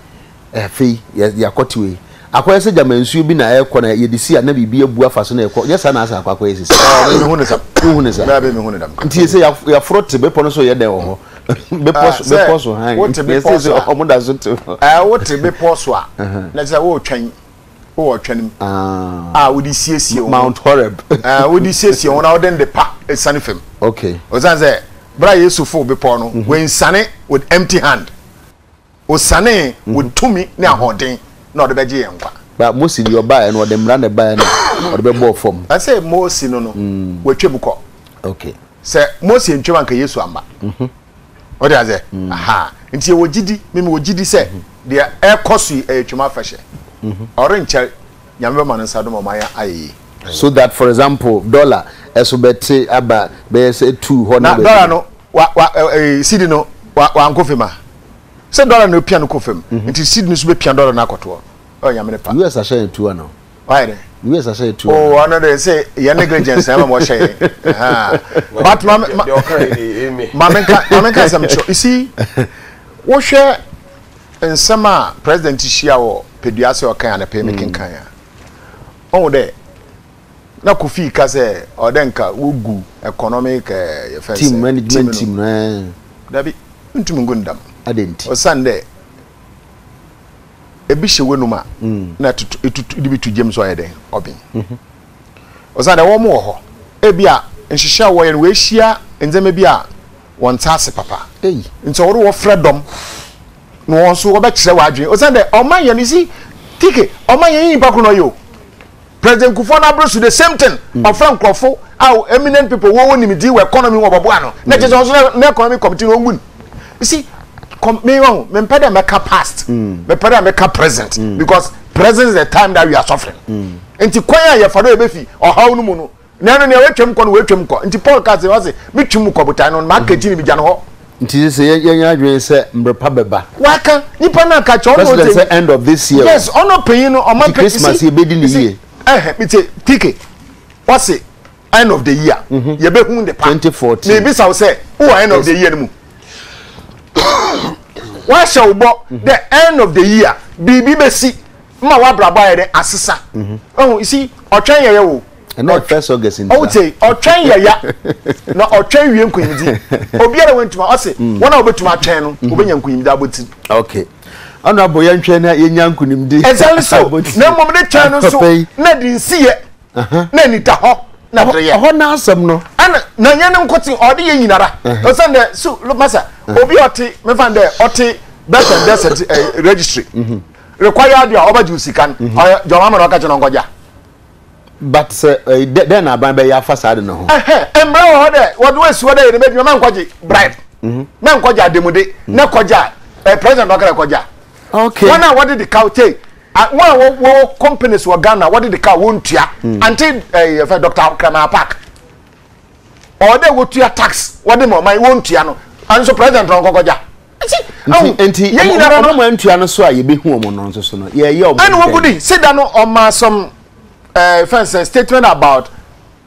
Afei yɛde akɔ Tiwei. Akɔyɛ sɛ gyama nsuo bi na ɛrekɔ na yɛde si a na biribi abu afa so na ɛkɔ. Nyɛ saa na asɛ akɔ akɔyɛ sisi. Ah, me mehu ne sa. Wohu ne sa. Bɛɛ mehu ne dam. Nti sɛ yɛaforo te bepɔ no so yɛ dɛn wɔ hɔ? Bepɔ so bepɔ so han. Wote bepɔ so a. Wɔn da so te hɔ. Ɛɛ wote bepɔ so a. Na kyerɛ sɛ wɔretwɛn. Wowɔ ɔtwɛn mu a wode siesie wo ho. Mount Horeb. Wode siesie wo ho na wode ndepa siane fam. Okay. Osiane sɛ bere a Yesu fow bepɔw no, wansiane with empty hand. Osianee with tumi ne ahoɔden na ɔde bɛgye yɛn nkwa. Ba Mose deɛ ɔbaeɛ no, ɔde mmara na ɛbaeɛ na ɔde bɛbɔɔ fam. Ɛsɛ Mose no no, watwam kɔ. Okay. Sɛ Mose antwam anka Yesu amma. Wote aseɛ? Aha. Nti yɛwɔ gyidi, me mewɔ gyidi sɛ deɛ ɛrekɔ so yi ɛyɛ Twam afahyɛ. Ɔrenkyɛre, Nyame bɛma ne nsa do ma ɔman ayɛ yie. So that for example dollar ɛso bɛte aba bɛyɛ sɛ tuu hɔ na dollar no wa wa ɛɛ cedi no wa wankɔ fam a sɛ dollar no pia no kɔ fam nti cedi no nso bɛpia dollar no akɔtoɔ ɔ Nyame ne pa. US ahyɛ yɛn tuo ana? Wayɛ dɛ. US ahyɛ yɛ tuo. Oh, ɔno de sɛ yɛn negligence na ɛma wɔhyɛ yɛn. But ma ma ma menka ma menka asɛm kyerɛ. You see, wohwɛ nsɛm a president hyia wɔ Peduase ɔkan anɔpɛ yi mekenkan a. Ɔhu dɛ. Na Kofi ka sɛ ɔwɔ dɛ nka wogu economic eh, yɛfrɛ no Team sɛ management team team no. no eh. Dabi, nntum ngu no dɛm. Adɛn nti? Osiandɛ ebi hyɛ w'enum a, na ɛtoto etutu de bi to gya mu so ɔyɛ dɛn? Ɔben. Osiandɛ wɔn wɔ hɔ, ebi a nhyehyɛɛ a wɔyɛ no woehyia ndzɛmba bi a wɔnntse ase papa. Ei. Ntsi ɔwɔ dɛ wɔfrɛ dɔm na wɔn so wɔbɛkyerɛ wɔn adwene. Osiandɛ ɔman yɛn no, you see, TK, ɔman yɛn nyɛ nyimpa kor na ɔyɛ o. President Kufuor n'abere so the same thing. Ɔfrɛ nkurɔfo a eminent people wɔwɔ nimdii wɔ economy ho wɔbɛboa no. Na kyerɛ sɛ ɔno nso na economic committee no ɔngu no. You see, com me wɔn mempɛ dɛ mɛka past, mepɛ dɛ mɛka present because present is the time that we are suffering. Nti kwan a yɛfa do yɛbɛfi ɔhaw no mu no, na ɛno nea watwam kɔ no watwam kɔ. Nti Paul ka sɛ ɔse metwam mu kɔ botae no, maka akyi no megya no hɔ. Nti sɛ yɛnyɛ adwene sɛ mmerɛ pa bɛba. Waka nipa no aka kyɛ ɔno President sɛ end of this year. Yes, ɔno panyin no ɔma Nti Christmas yɛbɛdi ne yie. Ɛhɛn mete TK ɔse end of the year yɛbɛhu ne pa. 2014. Mebisa wo sɛ wowɔ end of the year no mu? Wahyɛ wo bɔ the end of the year biribi bɛsi ma w'abrabɔ ayɛ dɛ asesa. Ɔhu you see ɔtwɛn yɛyɛ wo. Ɛnna first August nti. Ɔwɔ te ɔtwɛn yɛya na ɔtwɛn wie nkunyimdi. Obiara wɛntuma ɔse wɔn a wɔbɛtumi atwɛn no wɔbɛnya nkunyimdi abotiri. Okay. Honorable yɛntwɛn na yɛnya nkunimdi. Exactly so. Na mmom ne twɛn no nso na de nsiyɛ na anita hɔ na de yɛ. Ɛhɔ n'asɛm no. Ɛna na nyɛ ne nkote ɔde yɛ nyinara. Ɔsɛn dɛ so masa obi ɔte mefa dɛ ɔte birth and death certificate registry. Require deɛ ɔbɛgye sika no ɔyɛ John Mahama na ɔka kyerɛ no ɔnkɔgya. But sɛ ɛɛ dɛn na aban bɛyɛ afa saa de no ho. Ɛhɛn mmara wɔ hɔ dɛ wɔde wo esi hɔ dɛ yɛ ne bɛdwuma mɛ nkɔgye bribe mɛ nkɔgye ademude na kɔgye a ɛ president ɔka dɛ kɔgye a. Okay. Wɔn a wɔde de kaw tey wɔn a wɔwɔ companies wɔ Ghana wɔde de kaw wɔn ntua ante ɛɛ yɛfɛ Dr. Kramaa Park ɔwɔ dɛ wɔtua tax wɔde ma ɔman wɔn ntua no nso president na ɔnkɔkɔgya. Nti nti ɔmo ma ntua no so a yɛbɛhu ɔmo no nso so no yɛyɛ ɔmo. Ɛna wɔn gudi seda no ɔma some ɛɛ fɛn sɛ statement about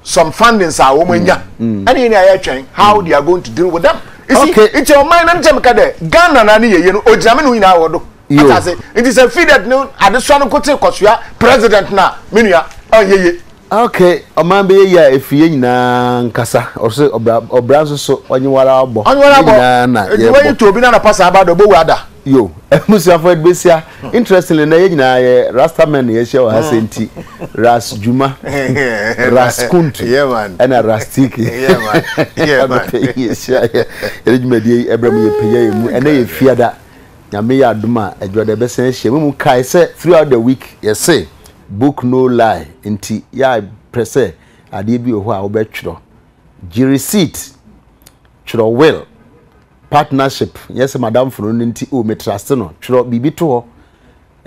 some fundings a wɔn anya ɛna yɛn ni a yɛtwɛn how they are going to deal with them. Isi nti ɔman no nkyɛn ka dɛ Ghana na ne yɛyɛ no ogyina mi na nyinaa wɔ do. Ata ase nti sɛ feed no adesoa no nkote kɔsoa president na me nua ɔnyɛ yie. Ok, ɔman bɛyɛ yie a ɛfiri yɛn nyinaa nkasa. Ɔse ɔbra ɔbra nso so ɔnye wara abɔ. Ɔnye wara Yɛn abɔ. nyinaa na Nti yɛbɔ. wayi to obi na anapa saa aba da ɔbɛwu ada. Yo, abusuafo yɛde bɛsia. Interestingly nnɛ yɛn nyinaa yɛ Rasta men na yɛahyia wɔ ha sɛ nti Ras Juma, Ras Kuntu Yeah man. ɛna Ras Tiki. Yeah man. Yeah man. Anɔpa yi yɛhyia yɛ yɛde dwumadie yi ɛbrɛ mu yɛpagya yɛn mu. Ɛnnɛ yɛ Fiada. Nyame yɛ adom a Adwuada yɛbɛsan ahyia. Mmom kae sɛ throughout the week yɛse Book no lie nti yɛ pɛ sɛ adeɛ bi wɔ hɔ a wobɛtwerɛ. Gye receipt, twerɛ will, partnership, nyɛ sɛ madamfo no no nti oh me trust no, twerɛ biribi to hɔ,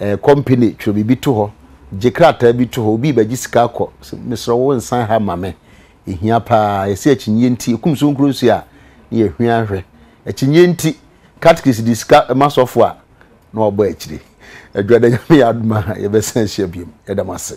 eh, company, twerɛ biribi to hɔ, gye krataa bi to hɔ, obi rebɛgye sika akɔ, mesrɛ wo nsan ha ma me, ɛhia paa, yɛsɛ akyinnyeɛ nti, ɛkum so nkuro nsuo a, ne yɛhwia hwɛ, akyinnyeɛ nti, catechist de sika ma sɔfo a, na wabɔ akyire. Adwada Nyame yɛ adom a yɛbɛsan ahyia biom. Yɛda mo ase.